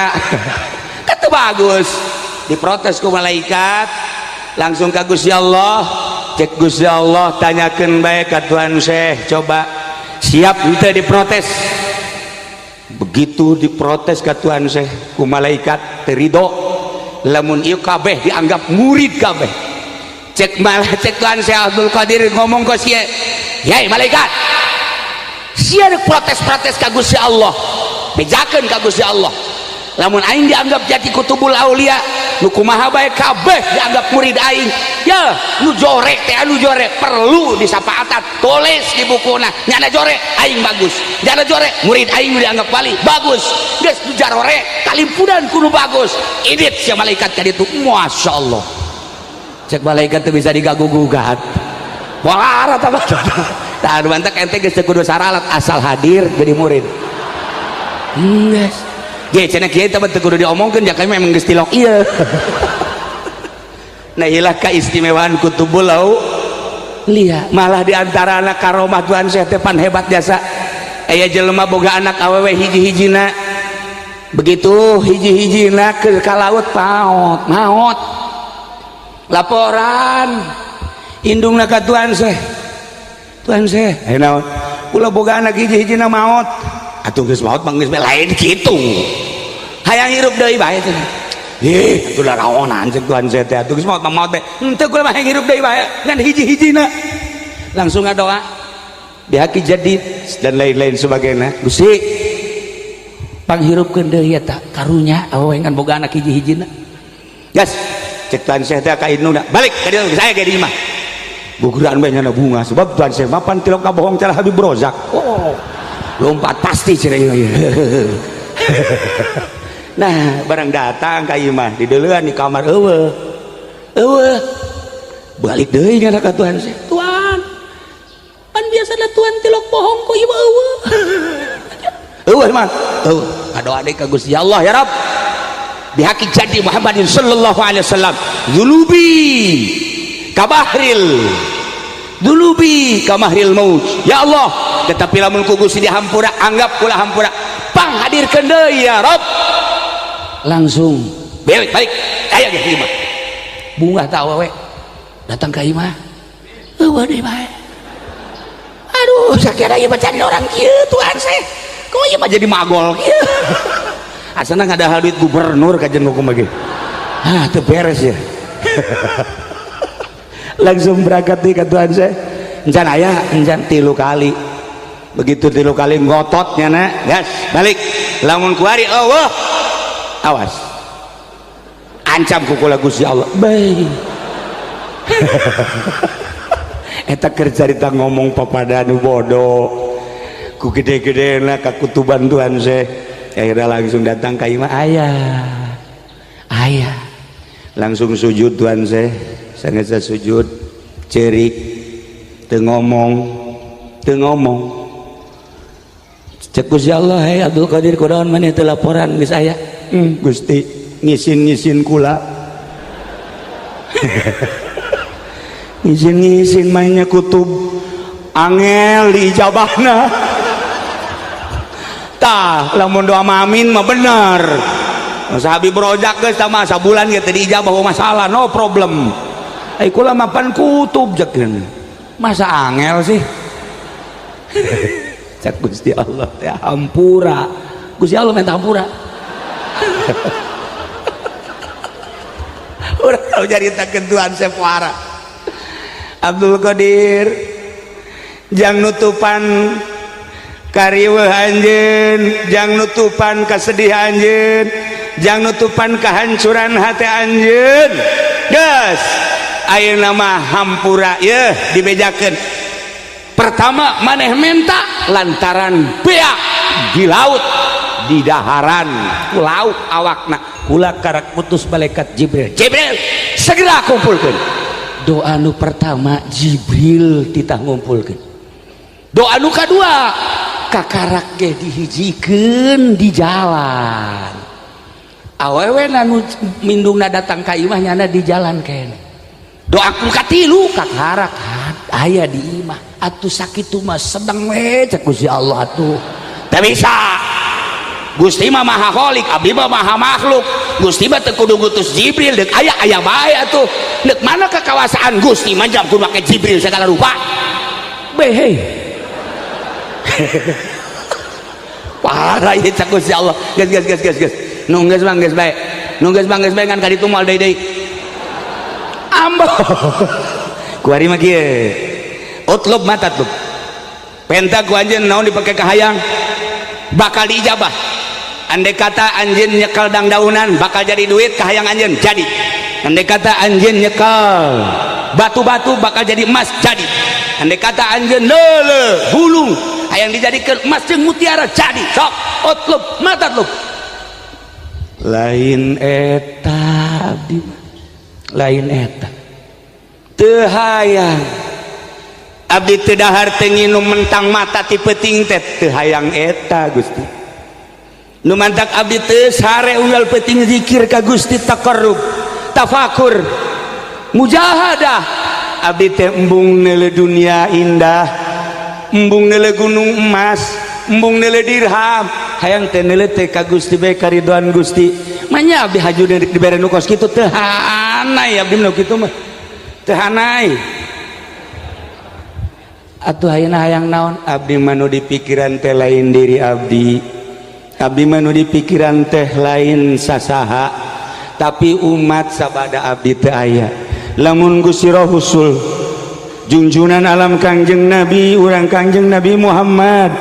Kan teu bagus. Diprotes ku malaikat, langsung ka Gusti Allah. Cek Gusti Allah tanyakeun bae ka Tuan Syekh, coba siap henteu diprotes. Begitu diprotes ka Tuan Syekh ku malaikat teu ridho, lamun ieu kabeh dianggap murid kabeh. Cek malah cek Tuan Syekh Abdul Qadir ngomong ka sia, "Yai malaikat, sia rek protes-protes ka Gusti Allah, bejakeun ka Gusti Allah. Lamun aing dianggap jadi kutubul aulia, nu kumaha bae kabeh dianggap murid aing. Ya, nu jorek teh anu jorek perlu disapaatan, tulis di bukuna. Nyana jorek aing bagus, nyana jorek murid aing dianggap wali bagus. Geus nu jarore kalimpunan kudu bagus." Idit sia malaikat ka ditu, masyaallah. Cek malaikat teu bisa digagu-gugat. Walara tah. Tah anu mantak ente geus teu kudu saralat asal hadir jadi murid. Geus. Ge cenah kieu teh teu kudu diomongkeun ja kami memang geus tilok ieu. Nah ilah keistimewaan kutubul aulia. Malah di antara anak karomah Tuhan Syekh teh pan hebat jasa. Aya jelema boga anak awewe hiji-hijina. Begitu hiji-hijina ke ka laut paot, maot. Laporan indungna ka Tuan Syekh. Tuan Syekh, eh naon? Kula boga anak hiji-hijina maot. Atuh geus maot mah geus lain kitu. Hayang hirup deui bae cenah. Ih, atuh laraonan cek Tuan Syekh teh atuh geus maot mah maot bae. Henteu kula mah hayang hirup deui bae ngan hiji-hijina. Langsung ngadoa bihaki jadid dan lain-lain sebagainya. Gusti panghirupkeun deui eta karunya awewe ngan boga anak hiji-hijina. Gas, cek Tuan Syekh teh ka indungna, balik ka dieu saya ge di imah. Guguran bae nyana bunga sebab Tuan Syekh mah pan tilok kabohong cara Habib Rozak. Oh, lompat pasti cenah ieu. Nah, barang datang ka imah dideuleun di kamar eueuh. Eueuh. Balik deui nyana ka Tuan Syekh. Tuan, pan biasana Tuan tilok bohong kok ieu eueuh. Eueuh mah. Eueuh. Ngadoa deui ka Gusti Allah, ya Rabb. Bihaqi jadi Muhammadin sallallahu alaihi wasallam, dzulubi kabahril dzulubi kamahril maut. Ya Allah, tetapi lamun ku Gusti dihampura, anggap kula hampura, panghadirkeun deui ya Rabb. Langsung balik balik aya ge imah. Bungah ta awewe datang ka imah. Eueuh deui bae. Aduh, sakira ieu mah cari orang kieu Tuhan saya. Kok ieu mah jadi magol kieu. Asana ngadahal duit gubernur kajen hukum lagi. Ah, teu beres ya. Langsung berangkat nih ke Tuhan saya. Encan aya, encan 3 kali. Begitu 3 kali ngototnya nak, gas balik. Lamun kuari Allah, awas. Ancam ku kula Gusti Allah. Baik. Eta keur carita ngomong papada nu bodoh. Ku gede-gedena ka kutuban Tuhan Syekh. Akhirnya langsung datang ka imah ayah. Ayah. Langsung sujud Tuhan Syekh. Sangat saya sujud, cerik, teu ngomong, teu ngomong. Cek Gusti Allah, hei Abdul Qadir kunaon maneh teu laporan geus aya? Gusti, ngisin-ngisin kula. Ngisin-ngisin mainnya kutub angel diijabahna. Tah, lamun doa amin mah bener. Masa Habib Rozak geus tah mah sabulan ge teu diijabah masalah, no problem. Ai kula mah pan kutub jekeun. Masa angel sih? Cek Gusti Allah teh hampura. Gusti Allah minta hampura. Urang tau nyaritakeun Tuhan Sepuara. Abdul Qadir jang nutupan kariweuh anjeun, jang nutupan kasedihan anjeun, jang nutupan kehancuran hati anjeun. Geus Ayeuna mah hampura yeuh dibejakeun. Pertama maneh menta lantaran beak di laut di daharan ku laut awakna, kula karak putus malaikat Jibril. Jibril, segera kumpulkeun. Doa nu pertama Jibril titah ngumpulkeun. Doa nu kadua kakarak ge dihijikeun di jalan. Awewe nu mindungna datang ka imah nyana di jalan kene. Doa nu katilu kakarak aya di imah. Atuh sakitu mah sedang we cek Gusti Allah atuh. Teu bisa. Gusti mah maha kholik, abdi mah maha makhluk. Gusti mah teu kudu ngutus Jibril, deuk aya aya bae atuh. Deuk mana kekawasaan Gusti mah jam kudu make Jibril segala rupa. Behe. Parah ieu cek Gusti Allah. Geus geus geus geus geus. Nu geus mah geus bae. Nu geus mah geus bae ngan ka ditu moal deui deui. Ambo. Kuari mah kieu. Utlub ma tatlub. Penta ku anjeun naon dipake kahayang bakal diijabah. Andai kata anjeun nyekel dangdaunan bakal jadi duit kahayang anjeun jadi. Andai kata anjeun nyekel batu-batu bakal jadi emas jadi. Andai kata anjeun leule bulung hayang dijadikan emas jeung mutiara jadi. Sok utlub ma tatlub. Lain eta abdi mah. Lain eta. Teu hayang abdi teu dahar teu nginum mentang mata ti peuting teh teu hayang eta Gusti. Nu mantak abdi teu sare unggal peuting zikir ka Gusti, taqarrub, tafakur, mujahadah. Abdi teh embung neuleuh dunia indah, embung neuleuh gunung emas, embung neuleuh dirham, hayang teh neuleuh teh ka Gusti bae karidoan Gusti. Manya abdi haju dibere nu kos kitu teu hanai abdi mah kitu mah. Teu hanai. Atuh ayeuna hayang naon? Abdi mah nu dipikiran teh lain diri abdi. Abdi mah nu dipikiran teh lain sasaha, tapi umat sabada abdi teu aya. Lamun Gusti Rasul junjunan alam Kangjeng Nabi urang Kangjeng Nabi Muhammad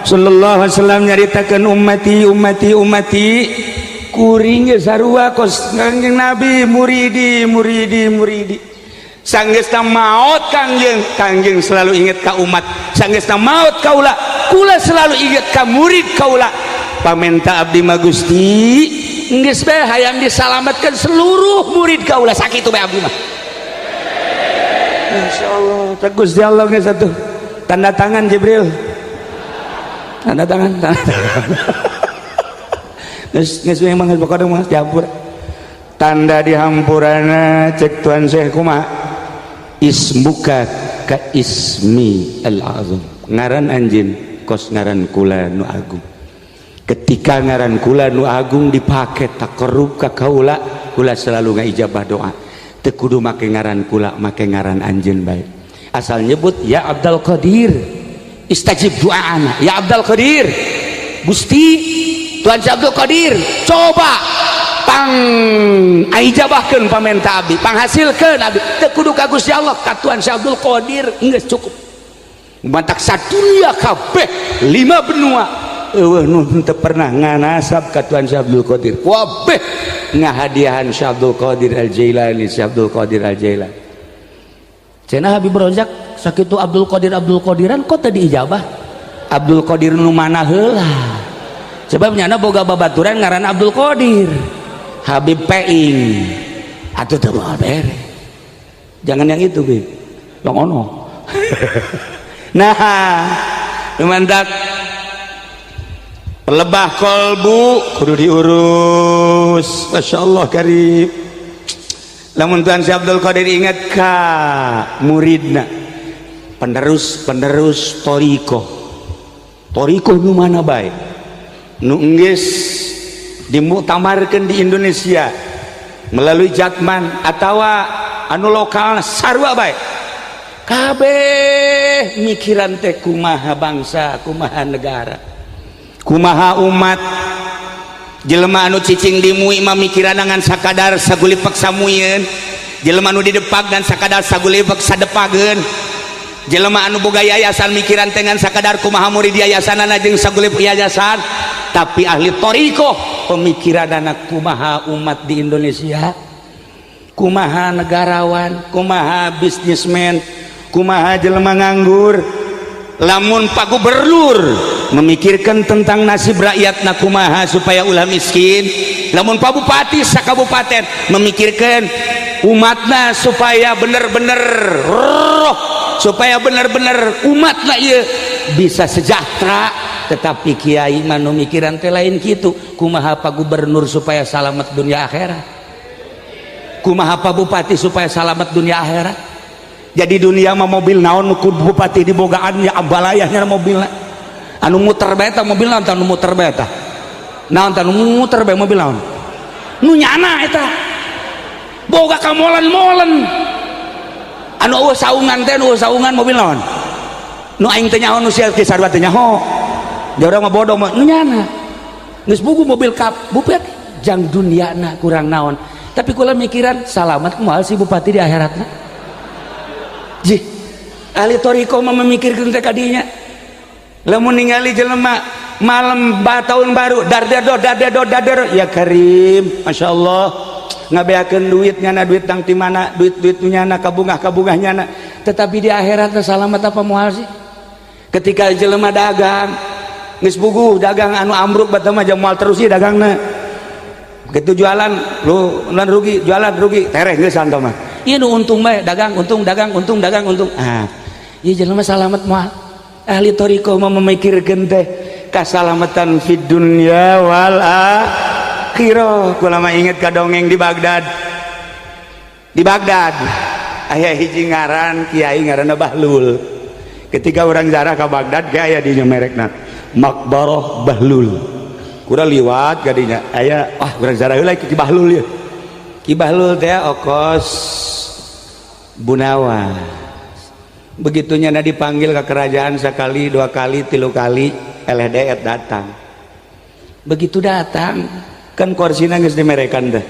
sallallahu alaihi wasallam nyaritakeun ummati ummati ummati kuring ge sarua kos Kangjeng Nabi muridi muridi muridi. Sanggeusna maot Kangjeng, Kangjeng selalu ingat ka umat. Sanggeusna maot kaula, kula selalu ingat ka murid kaula. Pamenta abdi mah Gusti, geus bae hayang disalametkeun seluruh murid kaula, sakitu bae abdi mah. Insyaallah, teh Gusti Allah geus atuh. Tanda tangan Jibril. Tanda tangan, tanda tangan. Geus geus memang geus pokona mah dihampura. Tanda dihampurana cek Tuan Syekh kumaha? Ismuka ka ismi al-azam. Ngaran anjeun kos ngaran kula nu agung. Ketika ngaran kula nu agung dipake taqarrub ka kaula, kula selalu ngaijabah doa. Teu kudu make ngaran kula, make ngaran anjeun bae. Asal nyebut ya Abdul Qadir, istajib doana. Ya Abdul Qadir, Gusti Tuan Abdul Qadir, coba pang aijabahkeun pamenta abdi, panghasilkeun abdi. Teu kudu ka Gusti Allah, ka Tuan Abdul Qadir geus cukup. Mantak sadunia kabeh lima benua eueuh nu teu pernah nganasab ka Tuan Abdul Qadir. Kabeh ngahadiahan Syekh Abdul Qadir Al-Jailani, Syekh Abdul Qadir Al-Jailani. Cenah Habib Rozak sakitu Abdul Qadir Abdul Qadiran kok teu diijabah? Abdul Qadir nu mana heula? Sebab nyana boga babaturan ngaran Abdul Qadir. Habib Peing atuh teu moal bere. Jangan yang itu, Bib. Yang ono. Nah, mantak pelebah kolbu kudu diurus. Masya Allah karib. Lamun Tuan Syekh Abdul Qadir ingat ka muridna, penerus-penerus toriko. Toriko nu mana bae? Nu enggeus dimuktamarkeun di Indonesia melalui Jatman atawa anu lokal sarua bae. Kabeh mikiran teh kumaha bangsa, kumaha negara, kumaha umat. Jelema anu cicing di MUI mah mikiran ngan sakadar sagulipek samuyeun. Jelema anu didepak dan sakadar sagulipek sadepageun. Jelema anu boga yayasan mikiran teh ngan sakadar kumaha murid yayasanana jeung sagulip yayasan. Tapi ahli thoriqoh pemikiranana kumaha umat di Indonesia, Kumaha negarawan, kumaha bisnismen, kumaha jelema nganggur. Lamun Pak Gubernur memikirkan tentang nasib rakyat na kumaha supaya ulah miskin, lamun Pak Bupati sakabupaten memikirkan umatna supaya bener-bener roh, supaya bener-bener umatna ieu bisa sejahtera. Tetapi kiai mah nu mikiran teh lain kitu. Kumaha Pak Gubernur supaya salamet dunia akhirat, kumaha Pak Bupati supaya salamet dunia akhirat. Jadi dunia mah mobil naon ku bupati dibogaan ya ambalayahnya mobilna anu muter bae ta, mobil naon anu muter bae ta, naon ta anu muter bae, mobil naon nu nyana eta boga kamolen-molen anu eueuh saungan teh, nu eueuh saungan mobil naon nu aing teh nyaho, nu sia ge sarua teh nyaho. Dia urang mah bodoh mah nu nyana geus buku mobil kap bupati jang duniana kurang naon. Tapi kula mikiran salamat kumaha si bupati di akhiratna. Jih, ahli thoriqoh mah memikirkan teh kadinya. Lamun ningali jelema malam tahun baru dardado dardado dardado ya karim, masya Allah, ngabeakeun duit nyana, duit tang ti mana duit, duit nyana kabungah kabungah nyana. Tetapi di akhirat salamat apa moal sih? Ketika jelema dagang geus buguh dagang anu ambruk bata mah moal terus sih dagangna. Begitu jualan lu jualan rugi, jualan rugi, tereh geus santo mah. Ieu nu untung bae, dagang untung, dagang untung, dagang untung. Ah, ieu jelema salamet moal? Ahli thoriqoh mah memikirkeun teh kasalamatan fid dunya wal akhirah. Kula mah inget ka dongeng di Baghdad. Di Baghdad aya hiji ngaran kiai ngaranna Bahlul. Ketika orang ziarah ka Baghdad ge aya di merekna Makbarah Bahlul. Kurang liwat kadinya aya, ah urang ziarah heula ki Bahlul ya. Ki Bahlul teh okos Bunawa. Begitunya na dipanggil ke kerajaan sekali, dua kali, tilu kali, eleh deet datang. Begitu datang kan korsina geus dimerekan teh,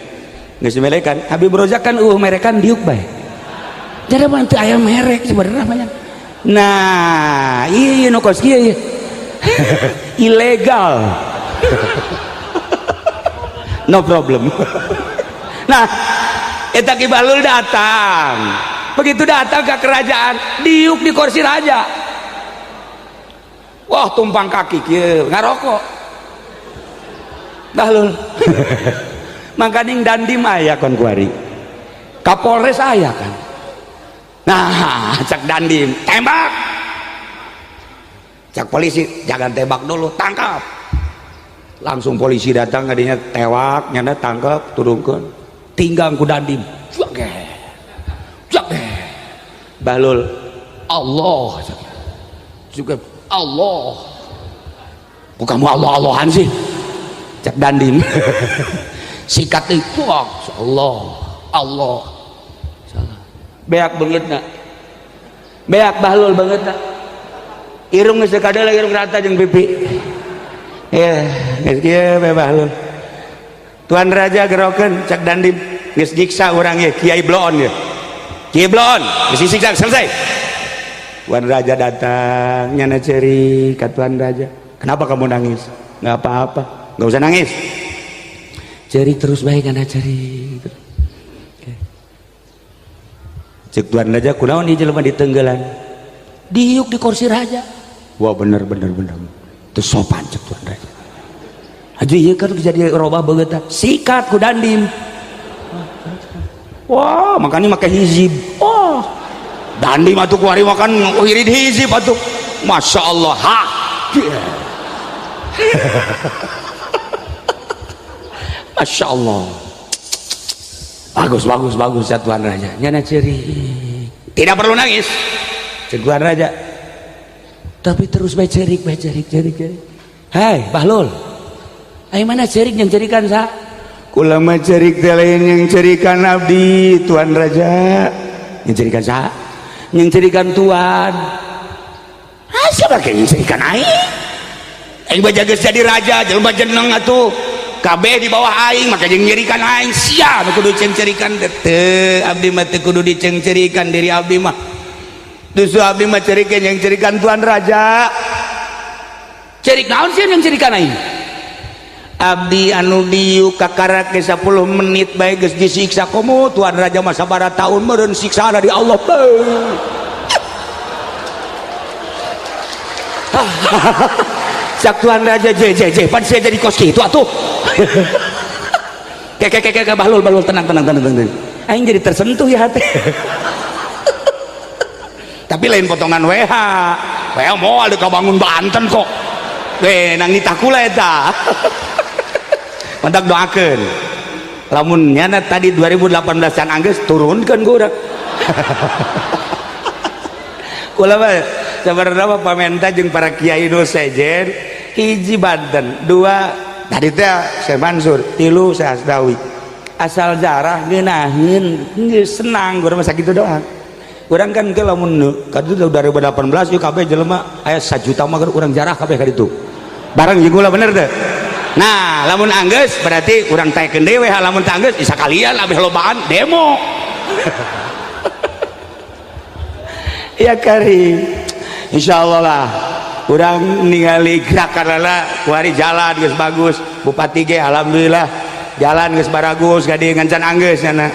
geus dimerekan. Habib Rozak kan merekan diuk bae. Jadi mah teu aya merek sebenarnya banyak. Nah, iya nu kos kieu ilegal, no problem. Nah, eta Ki Bahlul datang. Begitu datang ke kerajaan, diuk di kursi raja. Wah, tumpang kaki kieu ngarokok Bahlul. Mangkaning dandim aya kon kuari, Kapolres aya kan. Nah, cak dandim, "Tembak!" Cak polisi, "Jangan tembak dulu, tangkap." Langsung polisi datang kadinya, tewak nyana, tangkap, turunkan, tinggang ku dandim. Jage jage. Bahlul, "Allah juga Allah." "Bukan mau Allah Allahan sih," cak dandim. Sikat itu, Allah Allah. Salah beak banget nak, beak Bahlul banget nak. Irung geus kadala, irung rata jeung pipi ya geus kieu bae Bahlul. "Tuan Raja, gerokeun," cak dandim. "Geus nyiksa urang ye Kiai Bloon ya, Kiai Bloon geus disiksa selesai." Tuan Raja datang, nyana ceri ka Tuan Raja. "Kenapa kamu nangis?" "Nggak apa-apa." "Nggak usah nangis, ceri terus baik." Nyana ceri. Cek Tuan Raja, "Kunaon ieu jelema ditenggelan, diuk di kursi raja?" "Wah, bener bener bener, itu sopan," cek Tuan Raja. "Aja iya kan jadi robah begitu." Sikat ku dandim. Wah, makanya make hizib. Oh, dandim atuh kuari makan wirid hizib atuh. Masya Allah. Ha. Masya Allah. Bagus bagus bagus ya Tuan Raja. Nyana ceri. "Tidak perlu nangis," cek Tuan Raja. Tapi terus bae cerik bae, cerik cerik cerik. "Hai Bahlul, ayo mana cerik yang cerikan sa?" "Kula mah cerik teh lain yang cerikan abdi, Tuan Raja." "Yang cerikan sa?" "Yang cerikan Tuan." "Ah, siapa yang cerikan aing? Aing baca geus jadi raja, jelema jeneng atuh kabeh di bawah aing, maka jeung nyerikan aing. Sia nu kudu cengcerikan teu, abdi mah teu kudu dicengcerikan diri abdi mah. Justru abdi mah cerikeun yang cerikan Tuan Raja." "Cerik naon sih yang cerikan aing?" Abdi anu diuk kakara ke 10 menit bae geus disiksa komo tuan raja mah sabaraha tahun meureun siksa dari Allah. Cak tuan raja je pan saya jadi kos kitu atuh. Kek bahlul bahlul tenang tenang tenang tenang. Aing jadi tersentuh ya hati. Tapi lain potongan WH. WH moal deuk bangun Banten kok. We nang nitah kula eta. Mantak doakeun. Lamun nyana tadi 2018 can anggeus turunkeun ku urang. Kula mah sabarna mah pamenta jeung para kiai nu sejen, hiji Banten, dua tadi teh Syekh Mansur, tilu Syekh Asdawi. Asal jarah ngeunaheun geus senang urang mah sakitu doang. Urang kan ke lamun ka ditu 2018 ieu kabeh jelema aya 1 juta mah urang jarah kabeh ka ditu. Bareng jeung kula bener teu? Nah, lamun anggeus berarti urang taekeun dewe, lamun teu anggeus sakalian abeh lobaan demo. Ya karim. Insyaallah lah urang ningali gerakanana kuari jalan geus bagus, bupati ge alhamdulillah jalan geus baragus ka dieu ngan can anggeus nya.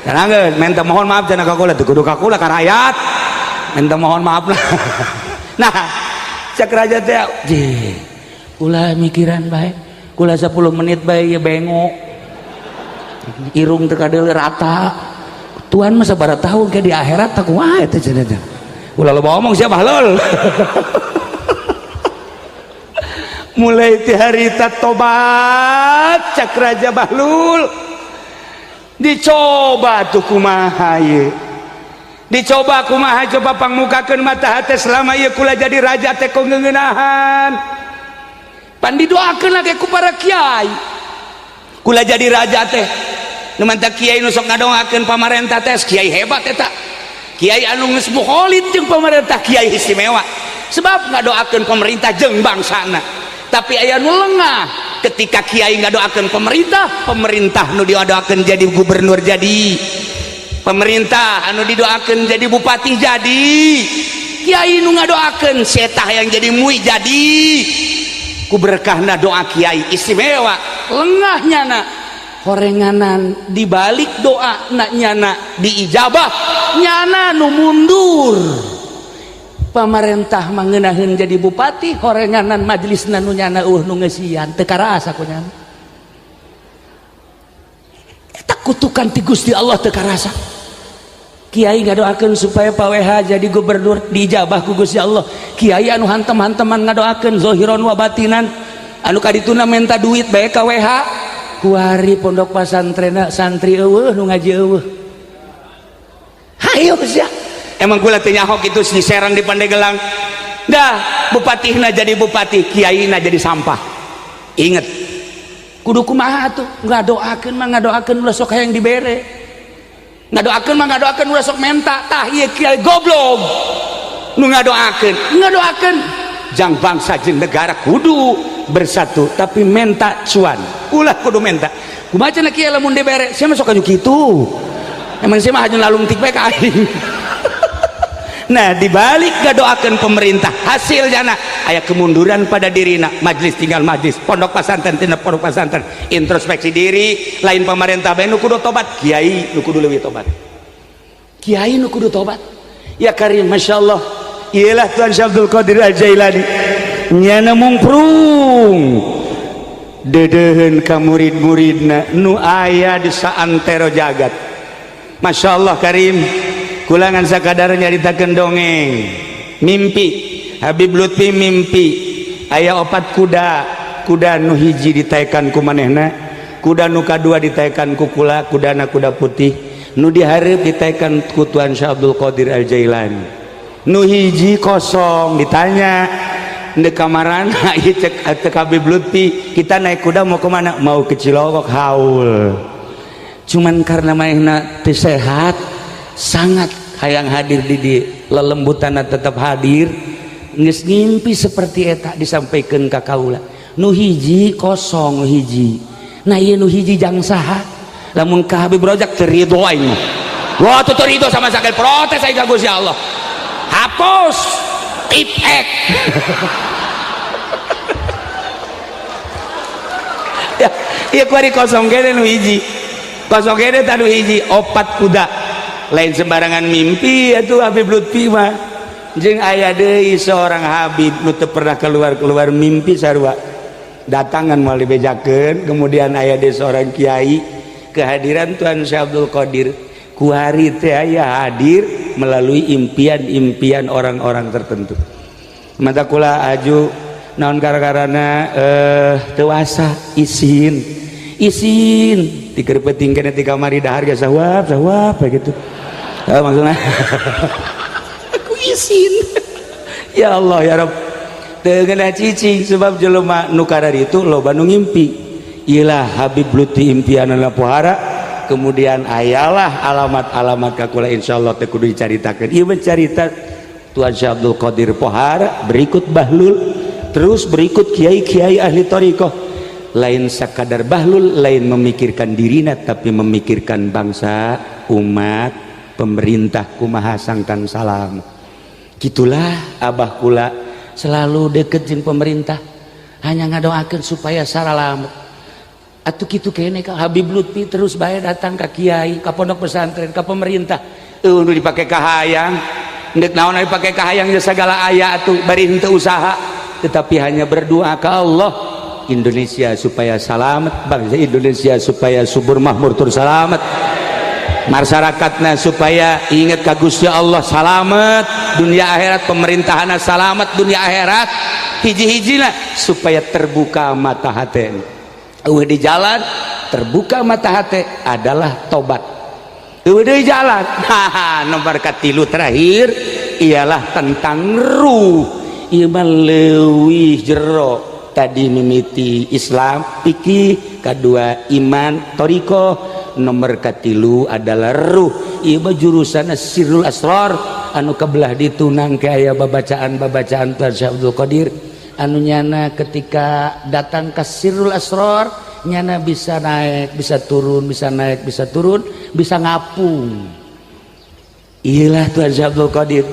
Can anggeus minta mohon maaf cenah ka kula teu kudu ka kula ka rakyat. Minta mohon maaf lah. Nah, cek raja teh jeh kula mikiran bae. Kula 10 menit bae ieu bengok. Irung teu kadeuleu rata. Tuan mah sabaraha tahun ke di akhirat tak kumaha eta cenah teh. Ulah loba omong sia bahlul. Mulai ti harita tobat cak raja bahlul. Dicoba tuh kumaha ieu. Dicoba kumaha coba pangmukakeun mata hate selama ieu kula jadi raja teh kok ngeunahan. Pan didoakeun lagi ku para kiai. Kula jadi raja teh. Nu mantap kiai nu sok ngadoakeun pamarentah teh kiai hebat eta. Kiai anu geus mukholid jeung pamarentah kiai istimewa. Sebab ngadoakeun pemerintah jeung bangsana. Tapi aya nu lengah ketika kiai ngadoakeun pemerintah, pemerintah nu didoakeun jadi gubernur jadi. Pemerintah anu didoakeun jadi bupati jadi. Kiai nu ngadoakeun setah yang jadi mui jadi. Ku berkahna doa kiai istimewa lengah nyana horenganan dibalik doa nak nyana diijabah nyana nu mundur pamarentah mangeunaheun jadi bupati horenganan majelisna nu nyana eueuh nu ngeusian teu karasa ku nyana eta kutukan ti Gusti Allah teu karasa. Kiai ngadoakeun supaya Pak WH jadi gubernur diijabah ku Gusti Allah. Kiai anu hantem-hanteman ngadoakeun zahiron wa batinan anu kadituna menta duit bae ka WH kuari pondok pasantren santri eueuh nu ngaji eueuh. Hayo sia. Emang kula teu nyaho kitu di Serang di Pandeglang. Dah bupatihna jadi bupati, kiaina jadi sampah. Inget. Kudu kumaha atuh ngadoakeun mah ngadoakeun ulah sok hayang dibere. Ngadoakeun mah ngadoakeun ulah sok menta. Tah ieu kiai goblok. Nu ngadoakeun, ngadoakeun jang bangsa jeung negara kudu bersatu tapi menta cuan. Ulah kudu menta. Kumaha cenah kiai lamun dibere? Sia mah sok anu kitu. Emang sia mah hanya lalungtik bae ka aing. Nah, dibalik ngadoakeun pemerintah hasil jana aya kemunduran pada dirina, majelis tinggal majelis, pondok pesantren tina pondok pesantren, introspeksi diri, lain pemerintah bae nu kudu tobat, kiai nu kudu leuwih tobat. Kiai nu kudu tobat. Ya karim masyaallah. Iyalah Tuan Syekh Abdul Qadir Al-Jailani. Nyana mungprung dedeuheun ka murid-muridna nu aya di saantero jagat. Masyaallah karim. Kulangan sakadar nyaritakeun dongeng. Mimpi Habib Lutfi mimpi aya opat kuda, kuda nu hiji ditaekan ku manehna, kuda nu kadua ditaekan ku kula, kudana kuda putih, nu dihareup ditaekan ku Tuan Syekh Abdul Qadir Al-Jailani. Nu hiji kosong ditanya ndek kamarana ieu cek Habib Lutfi, kita naik kuda mau kemana? Mau ke Cilongok haul. Cuman karena manehna teu sehat sangat hayang hadir di lelembutan tetap hadir geus ngimpi seperti eta disampaikan ka kaula nu hiji kosong hiji. Nah ieu nu hiji jang saha? Lamun ka Habib Rojak teu ridho aing mah. Wah teu ridho sama sekali protes aing ka Gusti Allah. Hapus tipek. Ieu kuari kosong kene nu hiji, kosong kene tah nu hiji, opat kuda. Lain sembarangan mimpi atuh Habib Lutfi mah. Jeung aya deui seorang Habib nu teu pernah keluar-keluar mimpi, sarua datangan moal dibejakeun. Kemudian aya deui seorang kiai, kehadiran Tuan Syekh Abdul Qadir kuari teh aya hadir melalui impian-impian orang-orang tertentu. Mata kula aju naon gara-garana tewasa isin isin tikeur penting kene ti kamari dahar ge sawap sawap gitu. Eh, maksudnya aku isin, ya Allah ya Rabb, teu ngeunah cicing sebab jelema nu itu loba nu ngimpi. Ilah Habib Lutfi impianna pohara. Kemudian ayalah alamat-alamat ka kula, insyaallah teu kudu dicaritakeun. Ieu mah carita Tuan Syekh Abdul Qadir pohara, berikut Bahlul, terus berikut kiai-kiai ahli thariqah. Lain sakadar Bahlul, lain memikirkan dirina, tapi memikirkan bangsa, umat, pemerintah kumaha sangkan salam. Gitulah abah kula selalu deket jeung pemerintah, hanya ngadoakeun supaya saralamet atuh. Kitu kene ka Habib Lutfi, terus bae datang ka kiai, ka pondok pesantren, ka pemerintah. Eueuh nu dipake kahayang, ndek naon dipake kahayang ya segala aya atuh, bari henteu usaha, tetapi hanya berdoa ke Allah, Indonesia supaya selamat, bangsa Indonesia supaya subur makmur tur selamat, masyarakatnya supaya ingat ka Gusti Allah, selamat dunia akhirat, pemerintahan selamat dunia akhirat, hiji-hiji lah supaya terbuka mata hati. Eueuh di jalan terbuka mata hati adalah tobat. Eueuh di jalan. Haha, nomor katilu terakhir ialah tentang ruh. Ieu mah leuwih jero. Tadi mimiti Islam, fikih, kedua iman, thoriqoh, nomor katilu adalah ruh. Ieu mah jurusan sirrul asrar anu kebelah ditunang ke aya babacaan-babacaan Tuan Syekh Abdul Qadir anu nyana ketika datang ke sirrul asrar nyana bisa naik, bisa turun, bisa naik, bisa turun, bisa ngapung. Iyalah Tuan Syekh Abdul Qadir.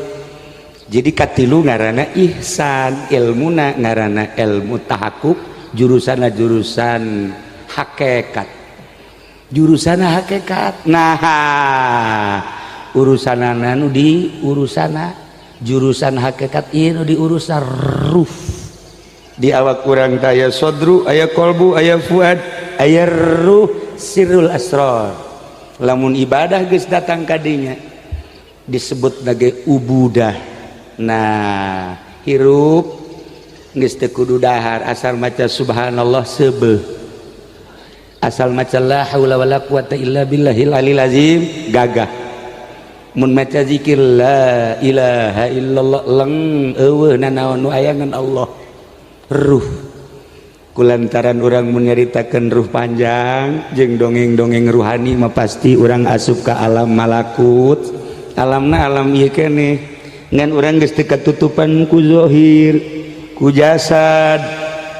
Jadi katilu ngarana ihsan, ilmuna ngarana ilmu tahakuk, jurusan jurusan hakikat, jurusan hakikat. Nah, urusan nu di urusan jurusan hakikat ini di urusan ruh. Di awak kurang aya sodru, aya kolbu, aya fuad, aya ruh, sirrul asrar. Lamun ibadah geus datang kadinya disebut sebagai ubudah. Nah, hirup geus teu kudu dahar, asal maca subhanallah seubeuh, asal maca la haula wala quwata illa billahil alil azim gagah, mun maca zikir la ilaha illallah leng, eueuh nanaon nu aya ngan Allah. Ruh kulantaran urang mun nyaritakeun ruh panjang jeung dongeng-dongeng ruhani mah pasti urang asup ka alam malakut, alamna alam ieu keneh, ngan urang geus teu katutupan ku zahir, ku jasad.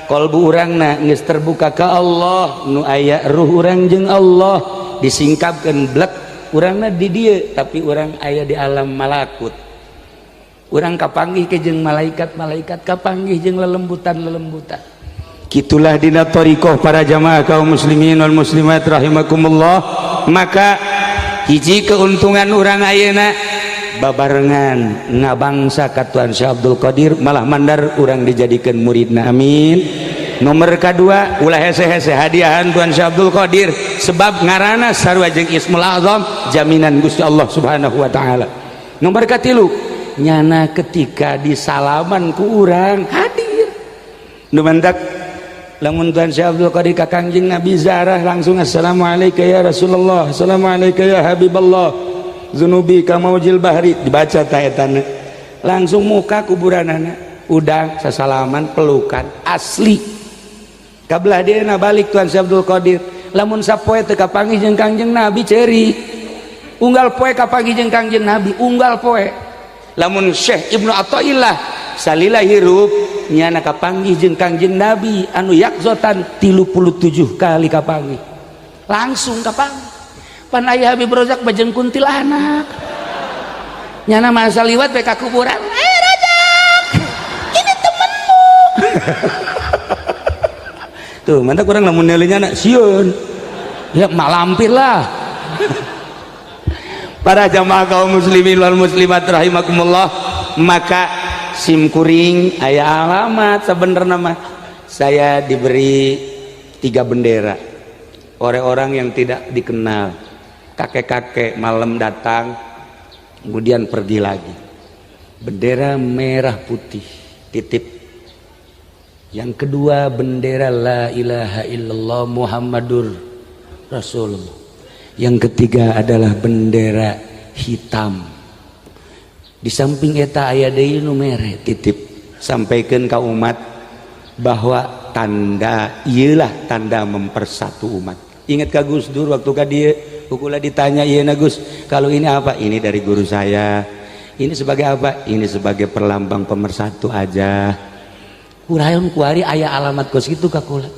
Kolbu urangna geus terbuka ka Allah, nu aya ruh urang jeung Allah disingkapkeun blek, urangna di dieu tapi urang aya di alam malakut. Urang kapanggih ke jeung malaikat-malaikat, kapanggih jeung lelembutan-lelembutan. Gitulah dina thariqah para jamaah kaum muslimin wal muslimat rahimakumullah. Maka hiji keuntungan urang ayeuna babarengan ngabangsa ka Tuan Syekh Abdul Qadir, malah mandar urang dijadikan muridna, amin. Nomor kedua, ulah hese-hese hadiahan Tuan Syekh Abdul Qadir, sebab ngarana sarua jeung Ismul Azam, jaminan Gusti Allah Subhanahu wa taala. Nomor katilu, nyana ketika disalaman ku urang hadir. Nu mantak lamun Tuan Syekh Abdul Qadir ka Kangjeng Nabi zarah langsung, "Assalamualaikum ya Rasulullah, assalamualaikum ya Habiballah, zunubi kamaujil bahri," dibaca ta etana langsung muka kuburanana, udah sasalaman, pelukan asli. Kabelah dia balik Tuan Syekh Abdul Qadir, lamun sapoe teu kapanggih jeung Kangjeng Nabi ceri, unggal poe kapanggih jeung Kangjeng Nabi, unggal poe. Lamun Syekh Ibnu Athaillah salila hirup nyana kapanggih jeung Kangjeng Nabi anu yakzotan 37 kali kapanggih, langsung kapanggih. Pan aya Habib Rozak bajeng kuntilanak, nyana masa liwat bae ka kuburan, "Eh Rozak, ini temenmu." Tuh, mantap kurang lamun neulinya na sieun. Ya mak lampir lah. Para jamaah kaum muslimin wal muslimat rahimakumullah, maka sim kuring aya alamat. Sebenarnya mah saya diberi tiga bendera oleh orang yang tidak dikenal, kakek-kakek malam datang kemudian pergi lagi. Bendera merah putih titip, yang kedua bendera la ilaha illallah Muhammadur Rasulullah, yang ketiga adalah bendera hitam. Di samping eta aya deui nu mere titip, sampaikan ke umat bahwa tanda iyalah tanda mempersatu umat. Ingat ka Gus Dur waktu ka dieu kukula ditanya, "Iya Gus, kalau ini apa?" "Ini dari guru saya." "Ini sebagai apa?" "Ini sebagai perlambang pemersatu aja." Kurayon kuari aya alamat kos gitu ka kula.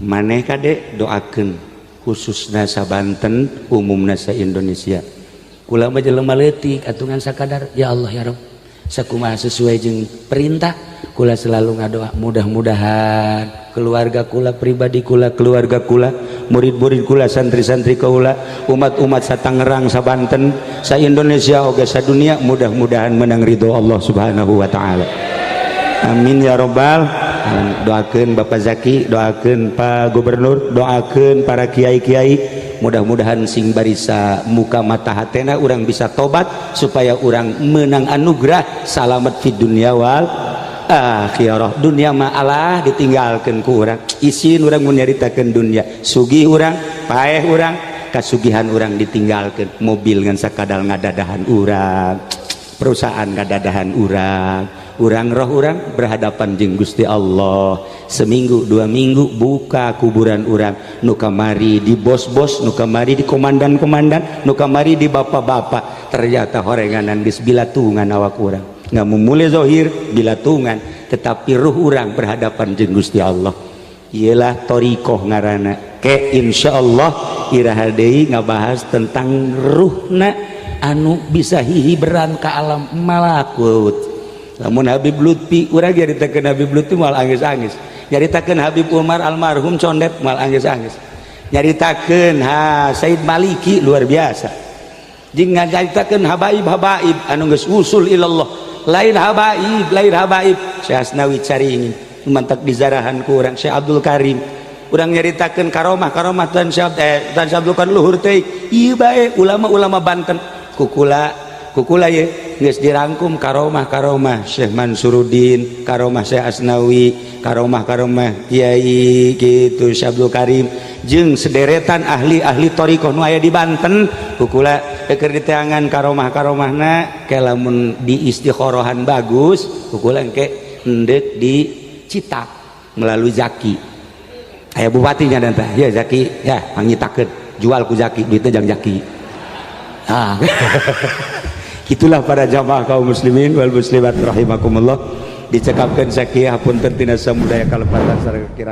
Maneh kade doakeun khususna sa Banten, umumna sa Indonesia. Kula mah jelema leutik atungan sakadar ya Allah ya Rabb, sakumaha sesuai jeung perintah. Kula selalu ngadoa mudah-mudahan keluarga kula, pribadi kula, keluarga kula, murid-murid kula, santri-santri kula, umat-umat sa Tangerang, sa Banten, sa Indonesia oge sa dunia, mudah-mudahan menang ridho Allah Subhanahu wa taala. Amin ya robbal. Doakeun Bapak Zaki, doakeun Pak Gubernur, doakeun para kiai-kiai, mudah-mudahan sing barisa muka mata hatena urang bisa tobat supaya urang menang anugerah salamet di dunia wal akhirah. Dunia mah Allah ditinggalkan ku urang, isin urang mun nyaritakeun dunia. Sugih urang, paeh urang, kasugihan urang ditinggalkan. Mobil ngan sakadal ngadadahan urang, perusahaan ngadadahan urang, urang roh urang berhadapan jeung Gusti Allah. Seminggu 2 minggu buka kuburan urang, nu kamari di bos-bos, nu kamari di komandan-komandan, nu kamari di bapak-bapak, ternyata horenganan geus bilatungan awak urang. Nggak memulai zohir bilatungan, tetapi ruh urang berhadapan jeung Gusti Allah. Ialah torikoh ngarana. Ke insyaallah iraha deui ngabahas tentang ruhna anu bisa hihiberan ke alam malakut. Lamun Habib Lutfi, urang nyaritakeun Habib Lutfi moal angis-angis, nyaritakeun Habib Umar almarhum condet moal angis-angis, nyaritakeun ha Said Maliki luar biasa, jeung nyaritakeun habaib-habaib anu geus usul ilallah. Lain habaib, lain habaib, Syekh Asnawi Caringin mantak dizarahan ku urang, Syekh Abdul Karim. Urang nyaritakeun karomah karomah Tuan Syekh, Tuan Syekh Abdul Karim luhur teh ieu bae. Ulama-ulama Banten kukula kukula ye geus dirangkum karomah karomah Syekh Mansuruddin, karomah Syekh Asnawi, karomah karomah Kiai gitu Syekh Abdul Karim jeung sederetan ahli-ahli thariqah nu aya di Banten. Kukula keur diteangan karomah karomahna ke lamun di istikhorohan bagus, kukula engke endek dicitak melalui Zaki. Aya bupatinya dan tah ya Zaki ya mangitakeun, jual ku Zaki, duitnya jang Zaki. Ah, itulah para jamaah kaum muslimin wal muslimat rahimakumullah. Dicekapkeun sakieu, hapunten tina samudaya kalepatan sareng kira.